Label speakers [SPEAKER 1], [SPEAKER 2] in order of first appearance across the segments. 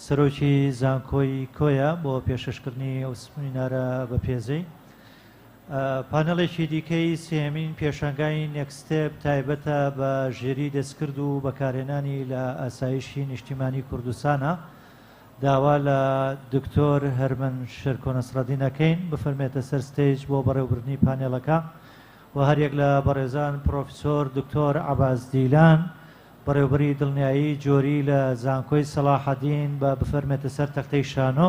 [SPEAKER 1] سەرۆکی زانکۆی کۆیە بۆ پێشکەشکردنی ئەو سمینارە بەپێزەی. پانێڵێکی دیکەی سێیەمین پێشانگای نێکستێپ تایبەتە بە ژیری دەستکرد و بەکارهێنانی لە ئاسایشی نیشتیمانی کوردستانە. داوا لە دکتۆر هەرمن شێرکۆ نەسرەدین ئەکەین بفەرمێتە سەر stage بۆ بەڕێوبردنی پانێڵەکە و هەریەک لە بەڕێزان پڕۆفیسۆر دکتۆر عەباس دیلان بەڕێوبەری دڵنیایی جۆری لە زانکۆی سەڵاحەدین بە بفەرمێتە سەر تەختەی شانۆ،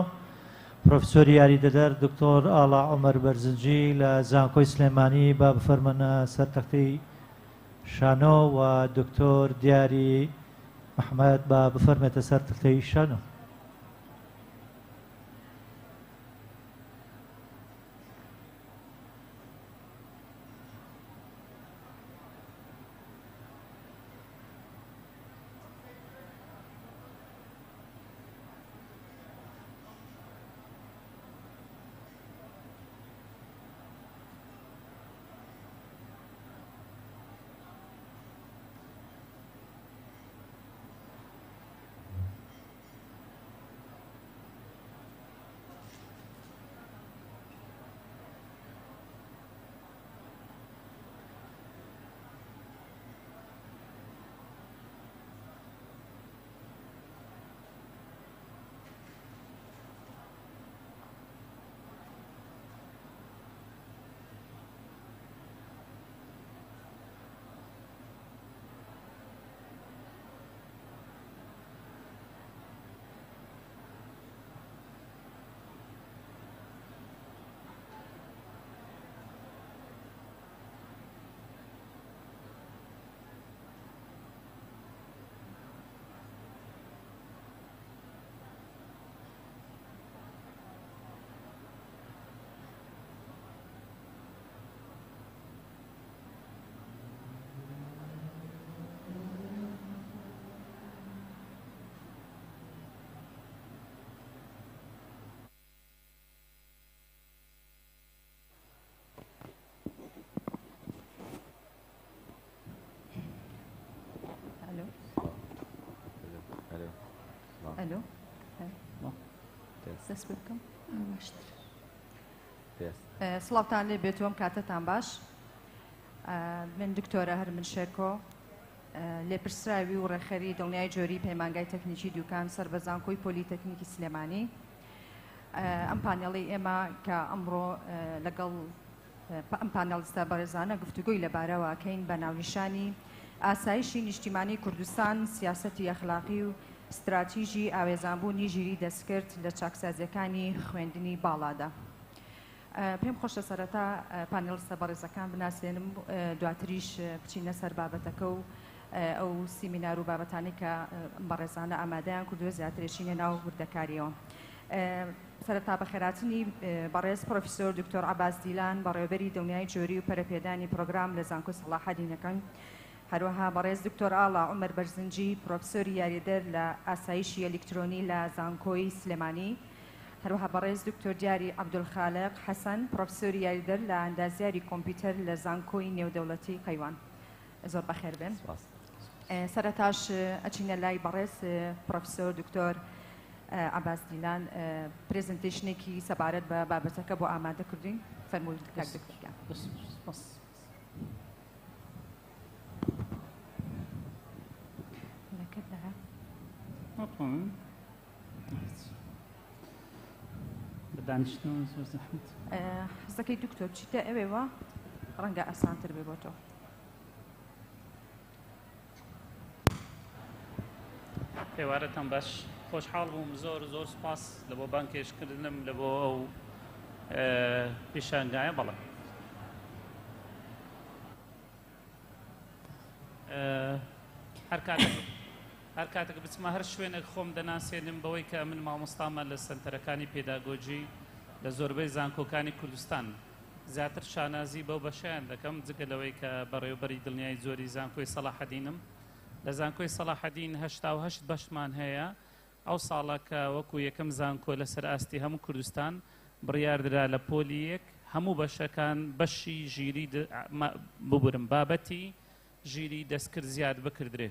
[SPEAKER 1] پرۆفیسۆری یاریدەدەر دکتۆر ئاڵا عومەر بەرزنجی لە زانکۆی سلێمانی با بفەرمەنە سەر تەختەی شانۆ و دکتۆر دیاری محمد با بفەرمێتە سەر تەختەی شانۆ.
[SPEAKER 2] ئەلۆ ئەلۆ دەست پێ بکەم باشتر سڵاوتان لێ بێت ئەم کاتەتان باش من دکتۆرە هەرمن شێرکۆ لێپرسراوی و ڕێکخەری دڵنیای جۆری پەیمانگای تەکنیکی دوکان سەر بە زانکۆی پۆلی تەکنیکی سلێمانی ئەم پانێڵی ئێمە کە ئەمڕۆ لەگەڵ ئەم پانێڵیستە بەڕێزانە گفتوگۆی لەبارەوە ئەکەین بە ناونیشانی، ئاسایشی نیشتیمانی کوردستان، سیاسەتی ئەخلاقی و ستراتیژی ئاوێزانبوونی ژیری دەستکرد لە چاکسازیەکانی خوێندنی باڵادا. پێم خۆشە سەرەتا پانێڵیستە بەڕێزەکان بناسێنم دواتریش بچینە سەر بابەتەکە و ئەو سیمینار و بابەتانەی کە بەڕێزانە ئامادەیان کردووە زیاترێچینە ناو وردەکاریەوە. سەرەتا بەخێرهاتنی بەڕێز پڕۆفیسۆر دکتۆر عەباس دیلان بەڕێوەبەری دڵنیای جۆری و پەرەپێدانی پرۆگرام لە زانکۆی سەڵاحەدینەکان، هەروەها بەڕێز دکتۆر ئاڵا عومەر بەرزنجی پرۆفیسۆری یاریدەر لە ئاسایشی ئەلیکترۆنی لە زانکۆی سلێمانی، هەروەها بەڕێز دکتۆر دیاری عەبدولخالق حەسەن پرۆفیسۆری یاریدەر لە ئەندازیاری کۆمپیوتەر لە زانکۆی نێودەوڵەتی قەیوان. زۆر بەخێر بێن. سەرەتاش ئەچینە لای بەڕێز پرۆفیسۆر دکتۆر عەباس دیلان presentation ێکی سەبارەت بە بابەتەکە بۆ ئامادە کردوین. فەرموو کاک دکتۆر گیان.
[SPEAKER 3] بە دانیشتنەوە زۆر زەحمەت.
[SPEAKER 2] حەزەکەی دکتۆر بچیتە ئەوێوە ڕەنگە ئاسانتر بێ بۆ تۆ.
[SPEAKER 3] ئێوارەتان باش خۆشحاڵ بووم زۆر زۆر سپاس لە بۆ بانگهێشتکردنم لە بۆ ئەو پیشانگایە بەڵێ هەر کاتێک هەر کاتێک بچمە هەر شوێنێک خۆم دەناسێنم بەوەی کە من مامۆستامە لە سەنتەرەکانی پێداگۆجی لە زۆربەی زانکۆکانی کوردستان زیاتر شانازی بەو بەشیان دەکەم جگە لەوەی کە بەڕێوبەری دڵنیای جۆری زانکۆی سەڵاحەدینم لە زانکۆی سەڵاحەدین 88 بەشمان هەیە ئەو ساڵە کە وەکو یەکەم زانکۆ لەسەر ئاستی هەموو کوردستان بڕیاردرا لە پۆلی یەک هەموو بەشەکان بەشی ژیری ببورم بابەتی ژیری دەستکرد زیاد بکردرێ.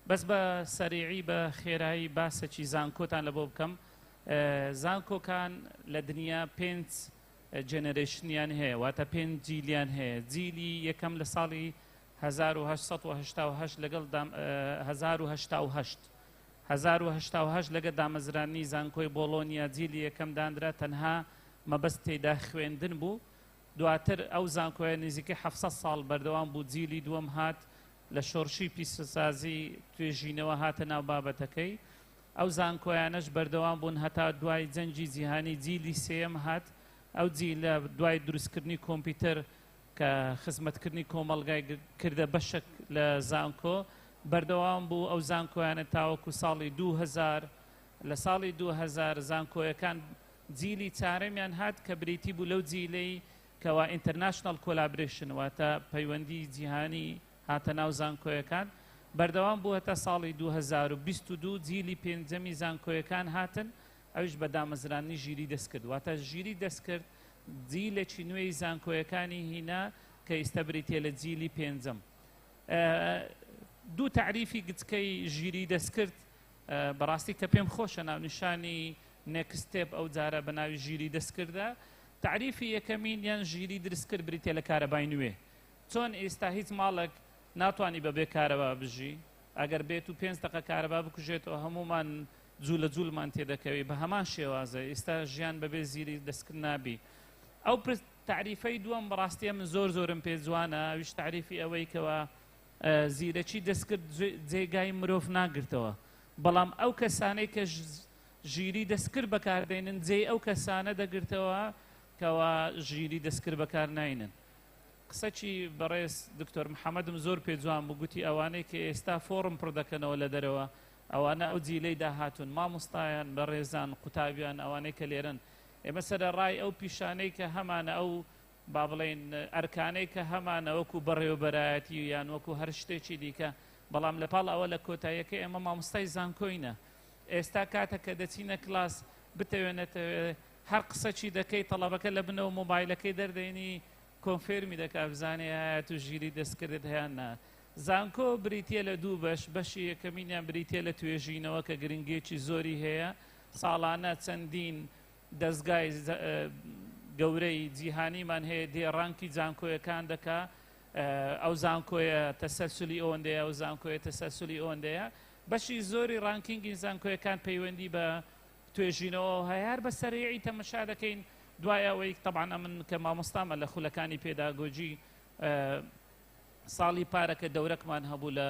[SPEAKER 3] بەس بە سەریعی بە خێرایی باسەکی زانکۆتان لە بۆ بکەم. زانکۆکان لە دنیا پێنج generation یان هەیە، واتە پێنج جیلیان هەیە. جیلی یەکەم لە ساڵی 1888 لەگەڵ 1088 1088 لەگە دامەزرانی زانکۆی بۆڵۆنیا جیلی یەکەم دانرا، تەنها مەبەست تێدا خوێندن بوو. دواتر ئەو زانکۆیە نزیکەی 700 ساڵ بەردەوام بوو. جیلی دووەم هات لە شۆڕشی پیشەسازی توێژینەوە هاتە ناو بابەتەکەی. ئەو زانکۆیانەش بەردەوام بوون هەتا دوای جەنگی جیهانی. جیلی سێیەم هات، ئەو جیلە دوای دروستکردنی کۆمپیوتەر کە خزمەتکردنی کۆمەڵگای کردە بەشێک لە زانکۆ بەردەوام بوو ئەو زانکۆیانە تاوەکو ساڵی 2000. لە ساڵی 2000 زانکۆیەکان جیلی چارەمیان هات کە بریتی بوو لەو جیلەی کەوا international collaboration، واتە پەیوەندی جیهانی هاتە ناو زانکۆیەکان، بەردەوام بوو هەتا ساڵی 2022 جیلی پێنجەمی زانکۆیەکان هاتن، ئەویش بە دامەزرانی ژیری دەستکرد. واتە ژیری دەستکرد جیلێکی نوێی زانکۆیەکانی هینا کە ئێستا بریتیە لە جیلی پێنجەم. دوو تەعریفی گچکەی ژیری دەستکرد بەڕاستی کە پێم خۆشە ناونیشانی Next Step ئەو جارە بە ناوی ژیری دەستکردە. تەعریفی یەکەمین یان ژیری دەستکرد بریتیە لە کارەبای نوێ. چۆن ئێستا هیچ ماڵێک ناتوانانی بەبێ کارەبا بژی، ئەگەر بێت و 5 دقە کارەبا بکوژێتەوە هەمومان جوو لە جوولمان تێدەکەوی. بە هەمان شێوازە ئێستا ژیان بەبێ ژیری دەستکرد نابی. ئەو تەعریفەی دووەم بەڕاستیە من زۆر زۆرم پێ جوانە، ئەویش تەعریفی ئەوەی کەوا زیرەکی دەستکرد جێگای مرۆڤ ناگرتەوە، بەڵام ئەو کەسانەی کە ژیری دەستکرد بەکاردێنن جێی ئەو کەسانە دەگرتەوە کەوا ژیری دەستکرد بەکار ناینن. قسەکی بەڕێز دکتۆر محەممەدم زۆر پێ جوان بوو، گوتی ئەوانەی کە ئێستا فۆڕم پڕ دەکەنەوە لە دەرەوە ئەوانە ئەو جیلەی داهاتون، مامۆستایان، بەڕێزان، قوتابیان، ئەوانەی کە لێرن. ئێمە سەرەڕای ئەو پیشانەی کە هەمانە، ئەو با بڵێین ئەرکانەی کە هەمانە وەکو بەڕێوەبەرایەتی یان وەکو هەر شتێکی دیکە، بەڵام لەپاڵ ئەوە لە کۆتاییەکە ئێمە مامۆستای زانکۆینە. ئێستا کاتە کە دەچینە کلاس بتەوێنێتەوێ هەر قسەکی دەکەی تەڵەبەکە لە بنەوە مۆبایلەکەی دەردەینی confirm ی دەکا بزانێ ئایا تو ژیری دەستکردت هەیە نا. زانکۆ بریتیە لە دوو بەش، بەشی یەکەمینیان بریتیە لە توێژینەوە کە گرنگێکی زۆری هەیە. ساڵانە چەندین دەستگای گەورەی جیهانیمان هەیە دێ rank ی زانکۆیەکان دەکا، ئەو زانکۆیە تەسەلسولی ئەوەندەیە، ئەو زانکۆیە تەسەلسولی ئەوەندەیە. بەشی زۆری ranking ی زانکۆیەکان پەیوەندی بە توێژینەوە هەیە. هەر بە سەریعی تەمەشا دەکەین دوای ئەوەی تەبعەن ئەمن کە مامۆستامە لە خولەکانی پێداگۆجی ساڵی پارەکە دەورەکمان هەبوو لە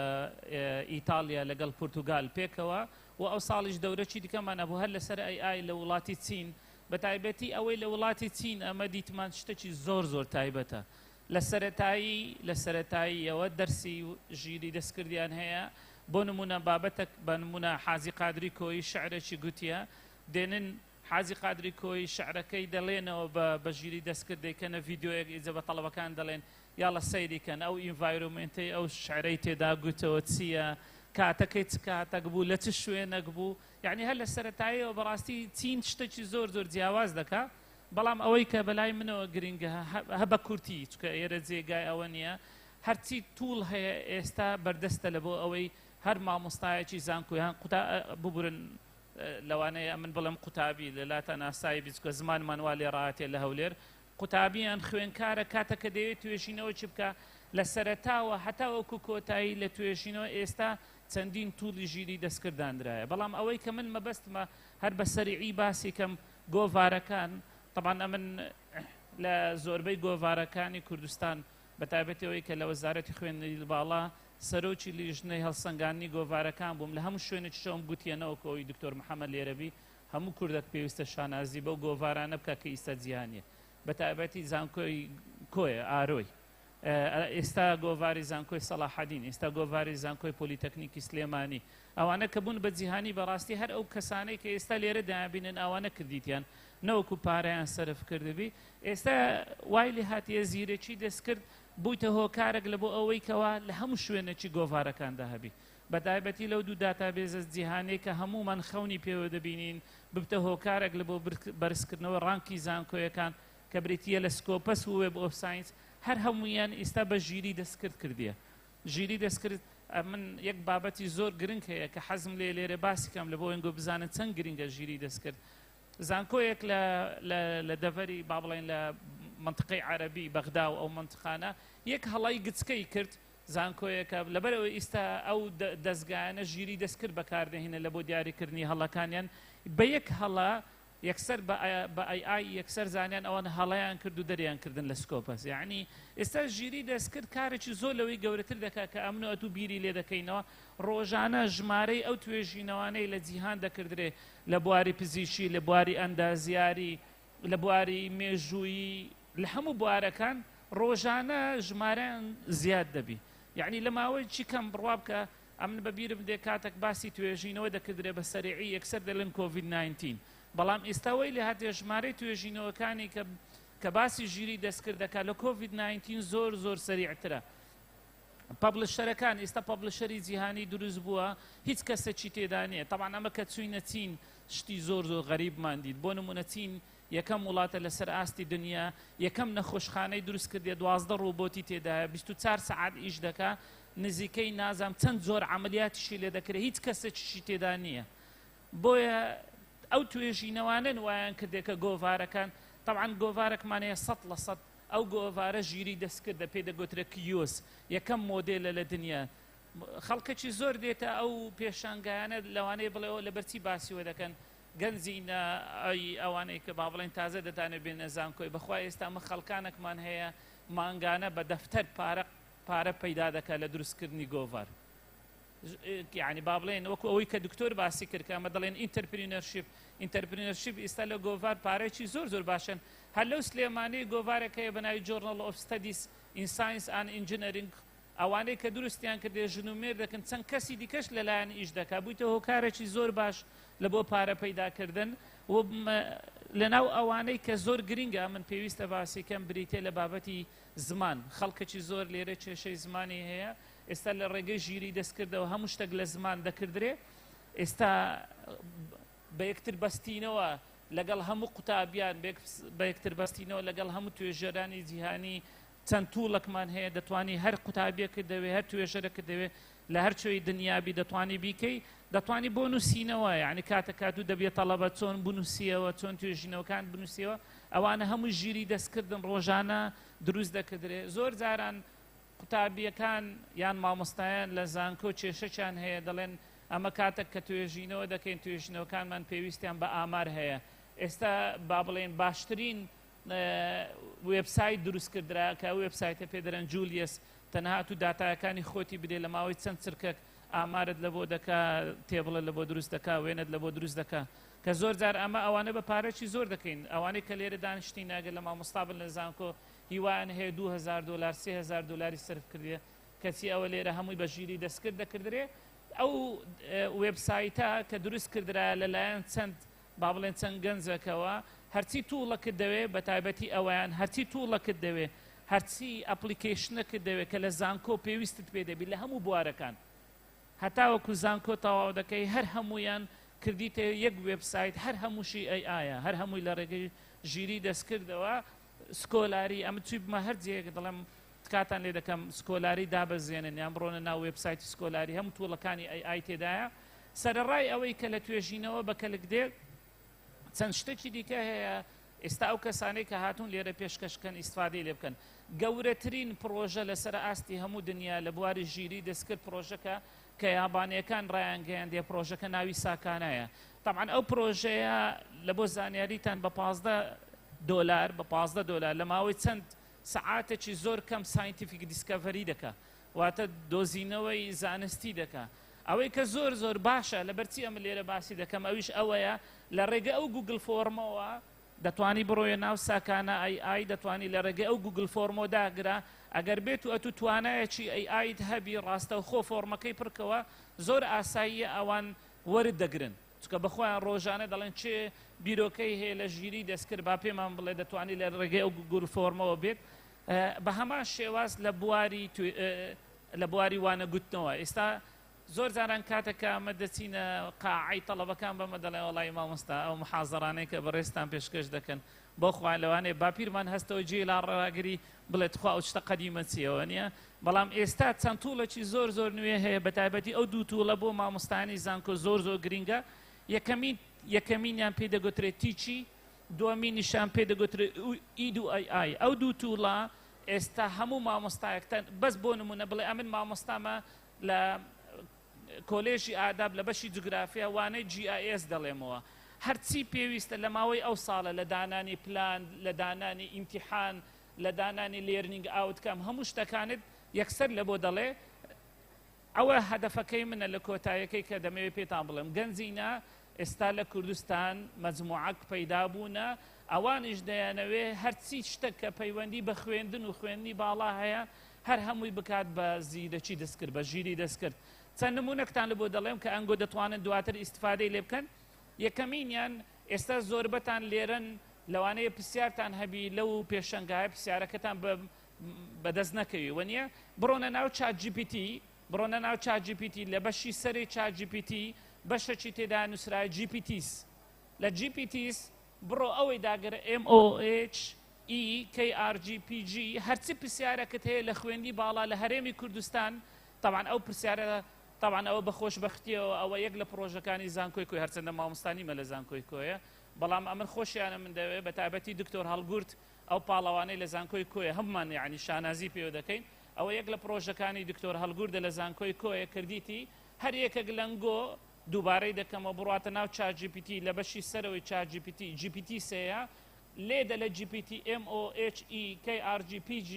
[SPEAKER 3] ئیتالیا لەگەڵ پورتوگال پێکەوە و ئەو ساڵیش دەورەکی دیکەمان هەبوو هەر لەسەر AI لە وڵاتی چین. بە تایبەتی ئەوەی لە وڵاتی چین ئەمە دیتمان شتێکی زۆر زۆر تایبەتە. لە سەرەتاییەوە دەرسی ژیری دەستکردیان هەیە. بۆ نمونە بابەتێک بە نمونە حازی قادری کۆیی شعرێکی گوتیە، دێنن حازی قادری کۆیی شعرەکەی دەڵێنەوە بە ژیری دەستکرد دەیکەنە ڤیدیۆیەک، ئیجا بە تەڵەبەکان دەڵێن یاڵە سەیری کەن ئەو environment ەی ئەو شعرەی تێدا گوتەوە چییە، کاتەکەی چ کاتەک بوو، لە چ شوێنێک بوو. یعنی هەر لە سەرەتاییەوە بەڕاستی چین شتێکی زۆر زۆر جیاواز دەکا. بەڵام ئەوەی کە بەلای منەوە گرنگە هە بە کورتی، چونکە ئێرە جێگای ئەوە نییە، هەرچی tool هەیە ئێستا بەردەستە لە بۆ ئەوەی هەر مامۆستایەکی زانکۆیان ببورن لەوانەیە من بڵێم قوتابی لە لاتان ئاسایی بیچکە زمانمان وا لێ ڕاهاتێ لە هەولێر، قوتابیان خوێنکارە کاتە کە دەیەوێت توێژینەوە چی بکە لە سەرەتاوە هەتا وەکو کۆتایی لە توێژینەوە ئێستا چەندین tool ی ژیری دەستکرداندرایە. بەڵام ئەوەی کە من مەبەستمە هەر بە سەریعی باسی کەم گۆڤارەکان، طبعا ئەمن لە زۆربەی گۆڤارەکانی کوردستان بە تایبەتەوەی کە لە وەزارەتی خوێندنی باڵا سەرۆکی لیژنەی هەڵسەنگاندنی گۆڤارەکان بووم، لە هەموو شوێنێکی شەوم گوتیەنەوە کۆی دکتۆر محەممەد لێرەبی هەموو کوردێک پێویستە شانازی بەو گۆڤارانە بکە کە ئیستا جیهانیە، بە تایبەتی زانکۆی کۆیە ئارۆی، ئێستا گۆڤاری زانکۆی سەلاحەدین، ئێستا گۆڤاری زانکۆی پۆلیتەکنیکی سلێمانی، ئەوانە کە بوون بە جیهانی بەڕاستی هەر ئەو کەسانەی کە ئێستا لێرە دابینن ئەوانە کردیتیان نەوەکو پارەیان سەرف کردبی. ئێستا وای لێ هاتیە زیرەکی دەستکرد بوویتە هۆکارێک لە بۆ ئەوەی کەوا لە هەموو شوێنێکی گۆڤارەکاندا هەبی، بە تایبەتی لەو دوو database ە جیهانەی کە هەمومان خەونی پێوە دەبینین، ببتە هۆکارێک لە بۆ بەرزکردنەوە rank ی زانکۆیەکان کە بریتیە لە Scopus و Web of Science. هەر هەمویان ئێستا بە ژیری دەستکرد کردیە. ژیری دەستکرد ئەمن یەک بابەتی زۆر گرنگ هەیە کە حەزم لێ لێرە باسی کەم لە بۆ ئێنگۆ بزانن چەند گرنگە ژیری دەستکرد. زانکۆیەک لە لە لە دەڤەری با بڵێین لە مەنتقەی عەرەبی بەغدا و ئەو مەنتقانە یەک هەڵەی گچکەی کرد زانکۆیەکە لەبەرئەوەی ئیستا ئەو دەزگایانە ژیری دەستکرد بەکاردەهێنن لە بۆ دیاریکردنی هەڵەکانیان بە یەک هەڵە یەکسەر بە بە ئەی ئای یەکسەر زانیان ئەوان هەڵەیان کرد و دەریان کردن لە Scopus. یەعنی ئێستا ژیری دەستکرد کارێکی زۆر لەوەی گەورەتر دەکات کە ئەمن و ئەتوو بیری لێ دەکەینەوە. ڕۆژانە ژمارەی ئەو توێژینەوانەی لە جیهان دەکردرێ لە بواری پزیشکی، لە بواری ئەندازیاری، لە بواری مێژوویی، لە هەموو بوارەکان ڕۆژانە ژمارەیان زیاد دەبی. یەعنی لە ماوەیەکی کەم بڕوا بکە ئەمن بە بیرم دێ کاتەک باسی توێژینەوە دەکردرێ بە سەریعی یەکسەر دەلێن کۆڤید 19 بەڵام ئیستا وەی لێ هاتێ ژمارەی توێژینەوەکانی کە کە باسی ژیری دەستکرد دەکات لە کۆڤید 19 زۆر زۆر سەریعترە. publisher ەکان ئیستا publisher ی جیهانی دروست بووە هیچ کەسێکی تێدا نییە. تەبعەن ئەمە کە چوینە چین شتی زۆر زۆر غەریبمان دیت. بۆ نمونە چین یەکەم وڵاتە لەسەر ئاستی دنیا یەکەم نەخۆشخانەی دروست کردیە 12 ڕۆبۆتی تێدایە 24 سەعات ئیش دەکا نزیکەی نازام چەند زۆر عەمەلیاتیشی لێ دەکرێت هیچ کەسێکیشی تێدا نییە. بۆیە ئەو توێژینەوانەن وایان کردێ کە گۆڤارەکان تەبعەن گۆڤارێکمان هەیە 100% ئەو گۆڤارە ژیری دەستکردە پێی دەگوترێ کیۆس یەکەم مۆدێلە لە دنیا. خەڵکەکی زۆر دێتە ئەو پێشانگایانە لەوانەیە بڵێ ئەوە لەبەرچی باسیوە دەکەن گەنجینە ئەی ئەوانەی کە با بڵێن تازە دەتانێ بێنە زانکۆی بەخوا ئێستا ئەمە خەڵکانێکمان هەیە مانگانە بە دەفتەر پارە پارە پەیدا دەکات لە دروستکردنی گۆڤار. یعنی با بڵێن وەکو ئەوەی کە دکتۆر باسی کرد کە ئەمە دەڵێن entrepreneurship entrepreneurship ئێستا لە گۆڤار پارێکی زۆر زۆر باشن. هەر لەو سلێمانی گۆڤارێک هەیە بە ناوی Journal of Studies in Science and Engineering ئەوانەی کە دروستیان کردێ ژن و مێر دەکەن چەند کەسی دیکەش لەلایەن ئیش دەکا بوویتە هۆکارێکی زۆر باش لە بۆ پارە پەیداکردن. و لەناو ئەوانەی کە زۆر گرنگە من پێویستە باسی کەم بریتە لە بابەتی زمان. خەڵکێکی زۆر لێرە کێشەی زمانی هەیە ئێستا لە ڕێگەی ژیری دەستکردەوە هەموو شتێک لە زمان دەکردرێ. ئێستا بە یەکتر بەستینەوە لەگەڵ هەموو قوتابیان بە یەکتر بەستینەوە لەگەڵ هەموو توێژەرانی جیهانی چەند توڵێکمان هەیە دەتوانی هەر قوتابیەکت دەوێ هەر توێژەرەکت دەوێ لە هەر کوێی دنیابی دەتوانی بیکەی دەتوانی بۆ نووسینەوە یعنی کاتە کات و دەبێت تەڵەبە چۆن بنووسیەوە چۆن توێژینەوەکان بنووسیەوە ئەوانە هەموو ژیری دەستکردن ڕۆژانە دروست دەکردرێ. زۆر جاران قوتابیەکان یان مامۆستایان لە زانکۆ کێشەکیان هەیە دەڵێن ئەمە کاتێک کە توێژینەوە دەکەین توێژینەوەکانمان پێویستیان بە ئامار هەیە. ئێستا با بڵێن باشترین وێبسایت دروست کردرا کە ئەو وێبسایتە پێ دەرەن جولیەس تەنها تو داتایەکانی خۆتی بدێ لە ماوەی چەند چرکەک ئامارت لە بۆ دەکا table ت لە بۆ دروست دەکا وێنت لە بۆ دروست دەکا کە زۆر جار ئەمە ئەوانە بە پارەی زۆر دەکەین. ئەوانەی کە لێرە دانیشتین ئەگەر لە مامۆستا بن لە زانکۆ هیوایان هەیە 2000 دلار 3000 دلاری سەرف کردیە کەچی ئەوە لێرە هەمووی بە ژیری دەستکرد دەکردرێ. ئەو وێبسایتە کە دروست کردرا لەلایەن چەند با بڵێن چەند گەنجەکەوە هەرچی tool ەکت دەوێ بە تایبەتی ئەویان هەرچی tool ەکت دەوێ هەرچی application ەکت دەوێت کە لە زانکۆ پێویستت پێ دەبی لە هەموو بوارەکان هەتاوەکو زانکۆ تەواو دەکەی هەر هەمویان کردیتە یەک وێبسایت هەر هەمووشی AI ە هەر هەمووی لە ڕێگەی ژیری دەستکردەوە Scholarly ئەمە چی بمە هەر جێیەک دەڵێم تکاتان لێ دەکەم Scholarly دابەزێنن یان بڕۆنە ناو وێبسایتی Scholarly هەموو tool ەکانی AI تێدایە. سەرەڕای ئەوەی کە لە توێژینەوە بە کەلک دێ چەند شتێکی دیکە هەیە ئێستا ئەو کەسانەی کە هاتوون لێرە پێشکەشکەن ئیسفادەی لێ بکەن. گەورەترین پرۆژە لەسەر ئاستی هەموو دنیا لە بواری ژیری دەستکرد پرۆژەکە کە یابانیەکان ڕایانگەیاندێ پرۆژەکە ناوی ساکانایە. طبعا ئەو پرۆژەیە لە بۆ زانیاریتان بە 15 دلار بە 15 دلار لە ماوەی چەند سەعاتێکی زۆر کەم scientific discovery دەکا واتە دۆزینەوەی زانستی دەکا. ئەوەی کە زۆر زۆر باشە لەبەرچی ئەمە لێرە باسی دەکەم ئەویش ئەوەیە لە ڕێگە ئەو Google Form ەوە دەتوانی بڕۆیە ناو ساکانە AI دەتوانی لە ڕێگەی ئەو Google Form ەوە داگرە ئەگەر بێت و ئەتو توانایەکی AI یت هەبی ڕاستەوخۆ form ەکەی پڕکەوە زۆر ئاساییە ئەوان وەرد دەگرن چکە بەخۆیان ڕۆژانە دەڵێن چێ بیرۆکەی هەیە لە ژیری دەستکرد با پێمان بڵێ دەتوانانی لە ڕێگەی ئەو Google Form ەوە بێت. بە هەمان شێواز لە بواری وانەگوتنەوە ئێستا زۆر جاران کاتێک کە ئەمە دەچینە قاعەی تەڵەبەکان بەمە دەڵێن وەڵی مامۆستا ئەو محازەرانەی کە بەڕێزتان پێشکەش دەکەن بۆ خوا لەوانەیە باپیرمان هەستەوە جێی لا ڕاگری بڵێ تخوا ئەو شتە قەدیمە چیەوە نییە؟ بەڵام ئێستا چەند tool ێکی زۆر زۆر نوێ هەیە، بە تایبەتی ئەو دوو tool ە بۆ مامۆستایانی زانکۆ زۆر زۆر گرینگە. یەکەمین یەکەمینیان پێی دەگوترێت Teachy، دووەمینیشیان پێی دەگوترێت Edu AI. ئەو دوو tool ە ئێستا هەموو مامۆستایەک بەس بۆ نمونە بڵێ ئەمن مامۆستامە لە کۆلێژی ئاداب لە بەشی جوگرافیا وانەی GIS دەڵێمەوە، هەرچی پێویستە لە ماوەی ئەو ساڵە لە دانانی پلان، لە دانانی ئیمتیحان، لە دانانی learning outcome، هەموو شتەکانت یەکسەر لە بۆ دەڵێ. ئەوە هەدەفەکەی منە لە کۆتایەکەی کە دەمەوێت پێتان بڵێم، گەنجینە ئێستا لە کوردستان مەجموعەک پەیدا بوونە، ئەوانیش دەیانەوێ هەرچی شتە کە پەیوەندی بە خوێندن و خوێندنی باڵا هەیە هەر هەمووی بکات بە زیرەکی دەستکرد، بە ژیری دەستکرد. چەند نمونەکتان لە بۆ دەڵێم کە ئەنگۆ دەتوانن دواتر ئیستفادەی لێ بکەن. یەکەمینیان ئێستا زۆربەتان لێرەن، لەوانەیە پرسیارتان هەبی لەو پێشەنگایە پرسیارەکەتان بەدەست نەکەوی وەنیە؟ بڕۆنە ناو ChatGPT، بڕۆنە ناو ChatGPT، لە بەشی سەری ChatGPT بەشەکی تێدا نووسرایە GPTs. لە GPTs بڕۆ ئەوەی داگرە MOHE KRGPG، هەرچی پرسیارەکەت هەیە لە خوێندی باڵا لە هەرێمی کوردستان. طبعا ئەو پرسیارە طبعا ئەوە بە خۆشبەختیەوە ئەوە یەک لە پرۆژەکانی زانکۆی کۆی، هەرچەندە مامۆستانیمە لە زانکۆی کۆیە، بەڵام ئەمن خۆشیانە من دەوێت بە تایبەتی دکتۆر هەڵگورد ئەو پاڵەوانەی لە زانکۆی کۆیە هەمومان یعنی شانازی پێوە دەکەین. ئەوە یەک لە پرۆژەکانی دکتۆر هەڵگوردە لە زانکۆی کۆیە کردیتی. هەر یەکێک لەنگۆ دووبارەی دەکەمەوە، بڕاتە ناو ChatGPT، لە بەشی سەرەوەی ChatGPT GPT سێیە، لێدە لە GPT MOHE KRGPG،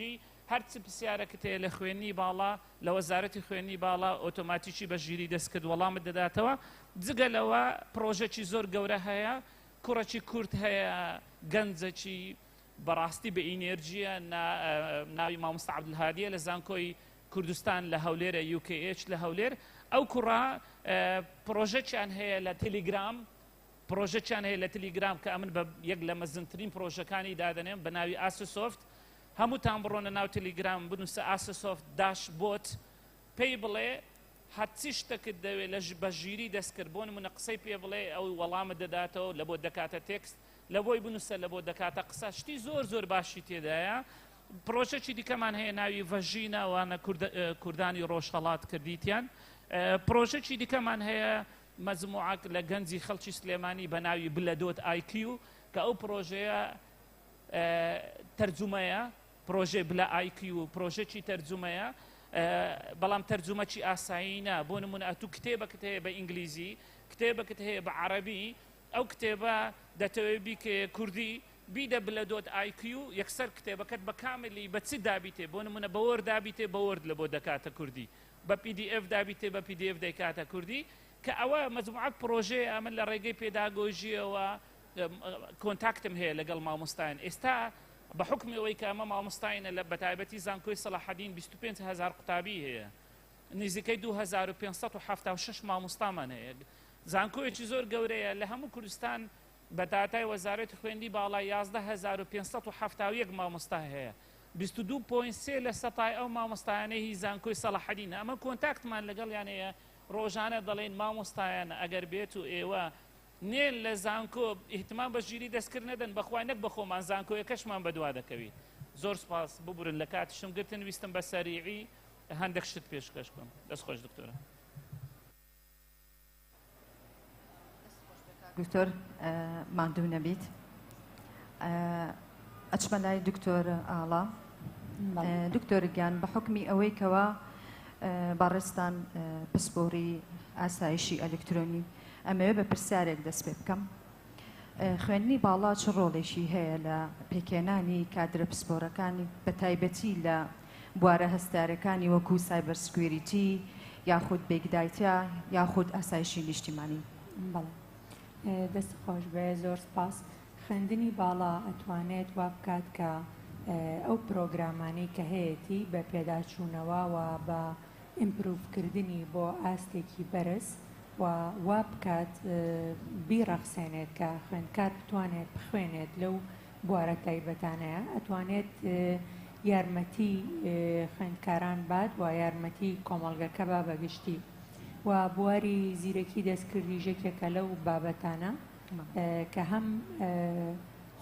[SPEAKER 3] هەرچ پرسیارەکت هەیە لە خوێنی باڵا لە وەزارەتی خوێنی باڵا ئۆتۆماتیکی بە ژیری دەستکرد وەڵامت دەداتەوە. جگە لەوە پرۆژەکی زۆر گەورە هەیە، کوڕەکی کورد هەیە، گەنجەکی بەڕاستی بە ئینێرجیە، ناوی مامۆستا عەبدولهادیە لە زانکۆی کوردستان لە هەولێرە، UKH لە هەولێر. ئەو کوڕە پرۆژەکیان هەیە لە تەلیگرام، پرۆژەکیان هەیە لە تەلیگرام کە ئەمن بە یەک لە مەزنترین پرۆژەکانی دادەنێم بە ناوی ئاسۆسۆفت. هەمووتان بڕۆنە ناو تەلیگرام بنووسە ئاسۆسۆفت dash bot، پێی بڵێ هەرچی شتەکت دەوێت لە بە ژیری دەستکرد، بۆ نمونە قسەی پێ بڵێ ئەو وەڵامت دەداتەوە، لە بۆ دەکاتە text، لە بۆی بنووسە لە بۆ دەکاتە قسە. شتی زۆر زۆر باشی تێدایە. پرۆژەکی دیکەمان هەیە ناوی ڤەژینە، وانە کوردانی ڕۆژهەڵات کردیتیان. پرۆژەکی دیکەمان هەیە مەجموعەک لە گەنجی خەڵکی سلێمانی بە ناوی بلە dot IQ، کە ئەو پرۆژەیە تەرجومەیە، پرۆژەی بلە IQ پرۆژەکی تەرجومەیە، بەڵام تەرجومەکی ئاسایی نا. بۆ نمونە ئەتوو کتێبەکت هەیە بە ئینگلیزی، کتێبەکت هەیە بە عەرەبی، ئەو کتێبە دەتەوێت بیکەیە کوردی، بیدە بلە dot IQ، یەکسەر کتێبەکەت بە کاملی بە چ دابیتێ، بۆ نمونە بە Word دابیتێ بە Word لە بۆ دەکاتە کوردی، بە PDF دابیتێ بە PDF دەیکاتە کوردی. کە ئەوە مەجموعەک پرۆژەیە ئەمن لە ڕێگەی پێداگۆژیەوە contact م هەیە لەگەڵ مامۆستایان. ئێستا بە حکمی ئەوەی کە ئەمە مامۆستاینە لە بەتایبەتی زانکۆی سەلاحەدین 25 هزار قوتابی هەیە، نزیکەی 2576 مامۆستامان هەیە، زانکۆیەکی زۆر گەورەیە لە هەموو کوردستان. بە داتای وەزارەتی خوێندی باڵا 11571 مامۆستا هەیە، 22.3 لە سەتای ئەو مامۆستایانەی هی زانکۆی سەلاحەدینە. ئەمە contact مان لەگەڵیان هەیە، ڕۆژانە دەڵێن مامۆستایان ئەگەر بێت و ئێوە نێن لە زانکۆ ئیهتمام بە ژیری دەستکرد نەدەن، بەخوای نەک بە خۆمان زانکۆیەکەشمان بەدوا دەکەوی. زۆر سپاس، ببورن لە کاتیشم گرتن، ویستم بە سەریعی هەندێک شت پێشکەش بکەم. دەست خۆش دکتۆرە.
[SPEAKER 2] دکتۆر ماندوو نەبیت. ئەچمە لای دکتۆر ئاڵا. دکتۆر گیان، بە حکمی ئەوەی کەوا بەڕێزتان پسپۆری ئاسایشی ئەلکترۆنی، ئەمەوێ بە پرسیارێک دەست پێ بکەم. خوێندنی باڵا چ ڕۆڵێکی هەیە لە پێکهێنانی کادرە پسپۆرەکانی، بە تایبەتی لە بوارە هەستیارەکانی وەکو cyber security یاخود big data یاخود ئاسایشی نیشتیمانی؟
[SPEAKER 4] بەڵێ، دەست خۆش بێ، زۆر سپاس. خوێندنی باڵا ئەتوانێت وا بکات کە ئەو پرۆگرامانەی کە هەیەتی بە پێداچوونەوە و بە improve کردنی بۆ ئاستێکی بەرز و وا بکات بیڕەخسێنێت کە خوێندکار بتوانێت بخوێنێت لەو بوارە تایبەتانەیە، ئەتوانێت یارمەتی خوێندکاران بات و یارمەتی کۆمەڵگەکە با بەگشتی. و بواری زیرەکی دەستکردیش یەکێکە لەو بابەتانە کە هەم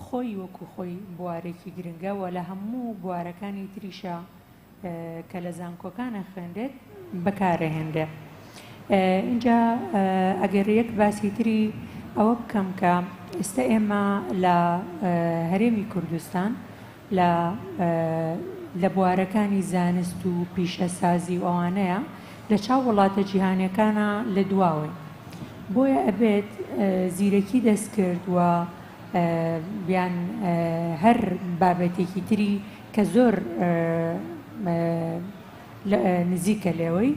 [SPEAKER 4] خۆی وەکو خۆی بوارێکی گرنگە و لە هەموو بوارەکانی تریشا کە لە زانکۆکان ئەخوێنرێت بەکارئەهێنرێ. ئینجا ئەگەر یەک باسی تری ئەوە بکەم کە ئێستا ئێمە لە هەرێمی کوردستان لە لە بوارەکانی زانست و پیشەسازی و ئەوانەیە لە چاو وڵاتە جیهانیەکانا لە دواوەین بۆیە ئەبێت زیرەکی دەستکرد و یان هەر بابەتێکی تری کە زۆر نزیکە لێوەی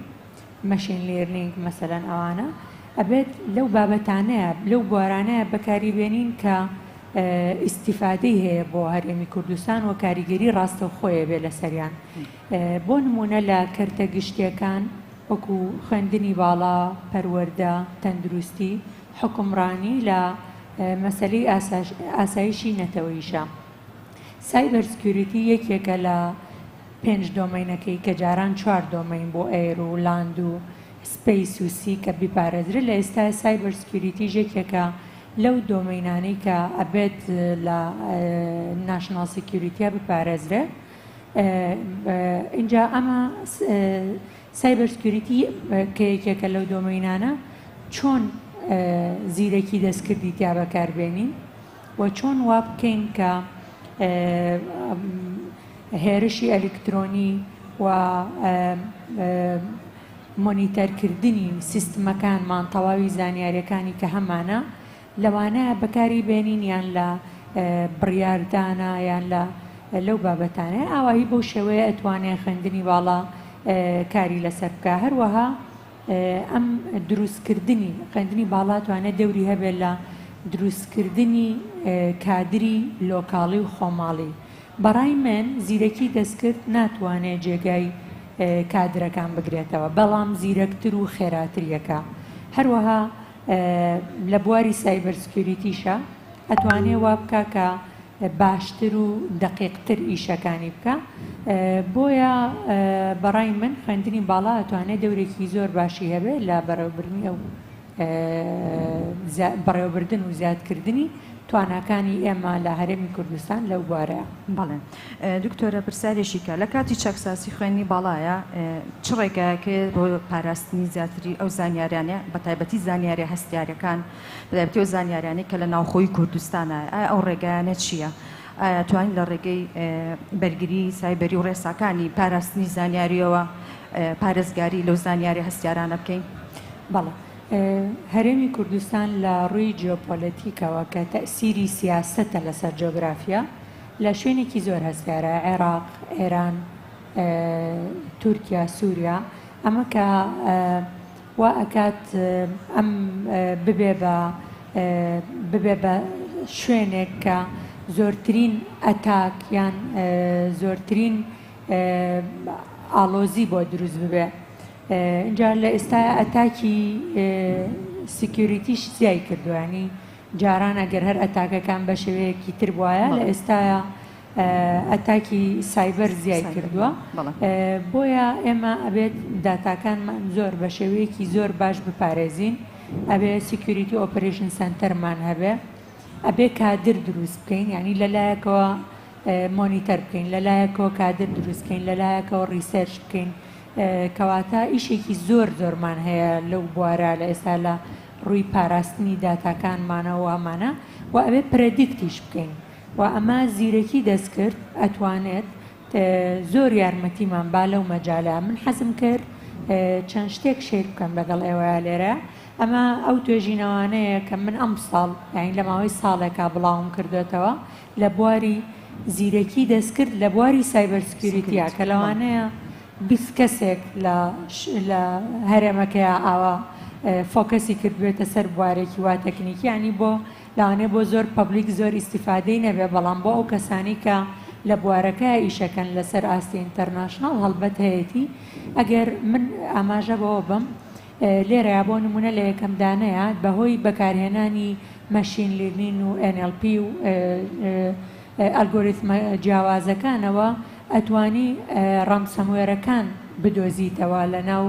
[SPEAKER 4] machine learning مەسەلەن ئەوانە ئەبێت لەو بابەتانەیە لەو بوارانەیە بەکاری بێنین کە ئیستیفادەی هەیە بۆ هەرێمی کوردستان و کاریگەری ڕاستەوخۆیە بێ لەسەریان بۆ نمونە لە کەرتە گشتیەکان وەکو خوێندنی باڵا، پەروەردە، تەندروستی، حوکمڕانی لە مەسەلەی ئاسایشی نەتەوەیشە. cyber security یەکێکە لە پێنج domain ەکەی کە جاران چوار domain بوو air و land و space و sea کە بیپارێزرێت لە ئێستا cyber security ش یەکێکە لەو domain انەی کە ئەبێت لە national security یا بپارێزرێ ئینجا ئەمە cyber security کە یەکێکە لەو domain انە چۆن زیرەکی دەستکردی تیا بەکاربێنین و چۆن وا بکەین کە هێرشی ئەلیکترۆنی و مۆنیتەرکردنی سیستمەکانمان تەواوی زانیاریەکانی کە هەمانە لەوانەیە بەکاری بێنین یان لە بڕیاردانە یان لە لەو بابەتانەیە ئاوایی بەو شێوەیە ئەتوانێ خوێندنی باڵا کاری لەسەر بکا هەروەها ئەم دروستکردنی خوێندنی باڵا توانێت دەوری هەبێت لە دروستکردنی کادری local ی و خۆماڵی. بەڕای من زیرەکی دەستکرد ناتوانێت جێگای کادرەکان بگرێتەوە، بەڵام زیرەکتر و خێراتریەکە. هەروەها لە بواری cyber security شا ئەتوانێ وا بکا کە باشتر و دەقیقتر ئیشەکانی بکا بۆیە بەڕای من خوێندنی باڵا ئەتوانێ دەورێکی زۆر باشی هەبێ لە بەڕێوەبردنی ئەو بەڕێوەبردن و زیادکردنی تواناکانی ئێمە لە هەرێمی کوردستان لەو بوارەیا.
[SPEAKER 2] بەڵێ دکتۆرە پرسیارێکی کە لە کاتی چاکسازی خوێندنی باڵایە چ ڕێگایەک هەیە بۆ پاراستنی زیاتری ئەو زانیاریانە بە تایبەتی زانیاریە هەستیارەکان بەتایبەتی ئەو زانیاریانەی کە لە ناوخۆی کوردستانە ئایا ئەو ڕێگایانە چییە؟ ئایا توانین لە ڕێگەی بەرگری سایبەری و ڕێساکانی پاراستنی زانیاریەوە پارێزگاری لەو زانیاری هەستیارانە بکەین؟
[SPEAKER 4] بەڵێ. هەرێمی کوردستان لە ڕووی جیۆپۆلەتیکەوە کە تەئسیری سیاسەتە لەسەر جۆگرافیا لە شوێنێکی زۆر هەستیارە، عێراق، ئێران، تورکیا، سوریا، ئەمە کە وا ئەکات ئەم ببێ بە ببێ بە شوێنێک کە زۆرترین attack یان زۆرترین ئاڵۆزی بۆ دروست ببێ. ئینجا لە ئێستایا attack ی security ش زیای کردووە یانی جاران ئەگەر هەر attack ەکان بە شێوەیەکی تر بوایە لە ئێستایا attack ی سایبەر زیای کردووە بۆیە ئێمە ئەبێت داتاکانمان زۆر بە شێوەیەکی زۆر باش بپارێزین ئەبێ security operation center مان هەبێ ئەبێ کادر دروست بکەین یعنی لەلایەکەوە monitor بکەین لەلایەکەوە کادر دروست بکەین لەلایەکەوە research بکەین کەواتە ئیشێکی زۆر زۆرمان هەیە لەو بوارە لە ئێستا لە ڕووی پاراستنی داتاکانمانەوە ئەمانە و ئەبێ predict یش بکەین و ئەمە زیرەکی دەستکرد ئەتوانێت زۆر یارمەتیمان با لەو مەجالە من حەزم کرد چەند شتێک share بکەم لەگەڵ ئێوەیا لێرە ئەمە ئەو توێژینەوانەیە کە من ئەمساڵ یانی لە ماوەی ساڵێکا بڵاوم کردۆتەوە لە بواری زیرەکی دەستکرد لە بواری cyber security یا کە لەوانەیە 20 کەسێک لە لە هەرێمەکەیا ئاوا focus ی کردبێتە سەر بوارێکی وا تەکنیکی یانی بۆ لەوانەیە بۆ زۆر public زۆر ئیستیفادەی نەبێ بەڵام بۆ ئەو کەسانەی کە لە بوارەکەیا ئیشەکەن لەسەر ئاستی international هەڵبەت هەیەتی ئەگەر من ئاماژە بەوە بەم لێرەیا بۆ نمونە لە یەکەم دانەیا بەهۆی بەکارهێنانی machine learning و NLP و ئەلگۆریتمە جیاوازەکانەوە ئەتوانی ransomware ەکان بدۆزیتەوە لەناو.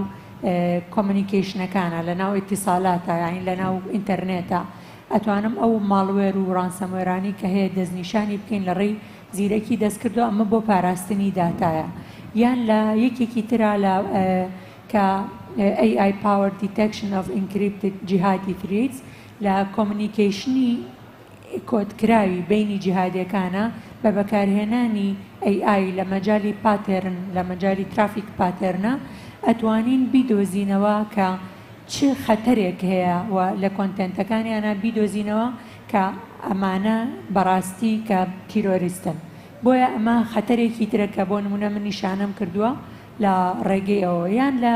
[SPEAKER 4] communication ەکانە لە ناو ئیتیسالاتە یانی لە ناو ئینتەرنێتە ئەتوانم ئەو malware و ransomware انی کە هەیە دەستنیشانی بکەین لە ڕێی زیرەکی دەستکردەوە ئەمە بۆ پاراستنی داتایە یان لە یەکێکی ترا لە کە AI Powered Detection of Encrypted Jihadi Threats لە communication ی کۆدکراوی بەینی جیهادیەکانە بە بەکارهێنانی AI لە مەجالی pattern لە مەجالی traffic pattern ە ئەتوانین بیدۆزینەوە کە چ خەتەرێک هەیە و لە content ەکانیانا بیدۆزینەوە کە ئەمانە بەڕاستی کە تیرۆریستن بۆیە ئەمە خەتەرێکی ترە کە بۆ نمونە من نیشانەم کردووە لە ڕێگەی ئەوەوە یان لە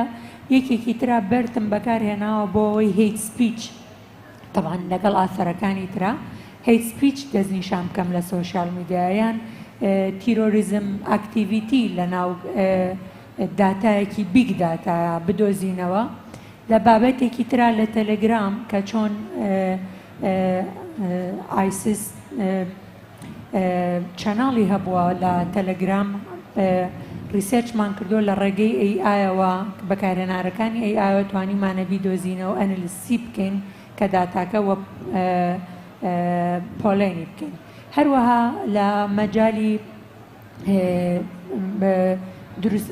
[SPEAKER 4] یەکێکی ترا BERT م بەکار هێناوە بۆ ئەوەی hate speech تەبعەن لەگەڵ author ەکانی ترا hate speech دەستنیشان بکەم لە social media یان terrorism activity لە ناو داتایەکی big data بدۆزینەوە لە بابەتێکی ترا لە تەلەگرام کە چۆن ئایسس channel ی هەبووە لە تەلەگرام research مان کردووە لە ڕێگەی AI ەوە بەکارهێنارەکانی AI ەوە توانیمانە بیدۆزینەوە analysis ی بکەین کە داتاکە وە پۆلێنی بکەین هەروەها لە مەجالی دروست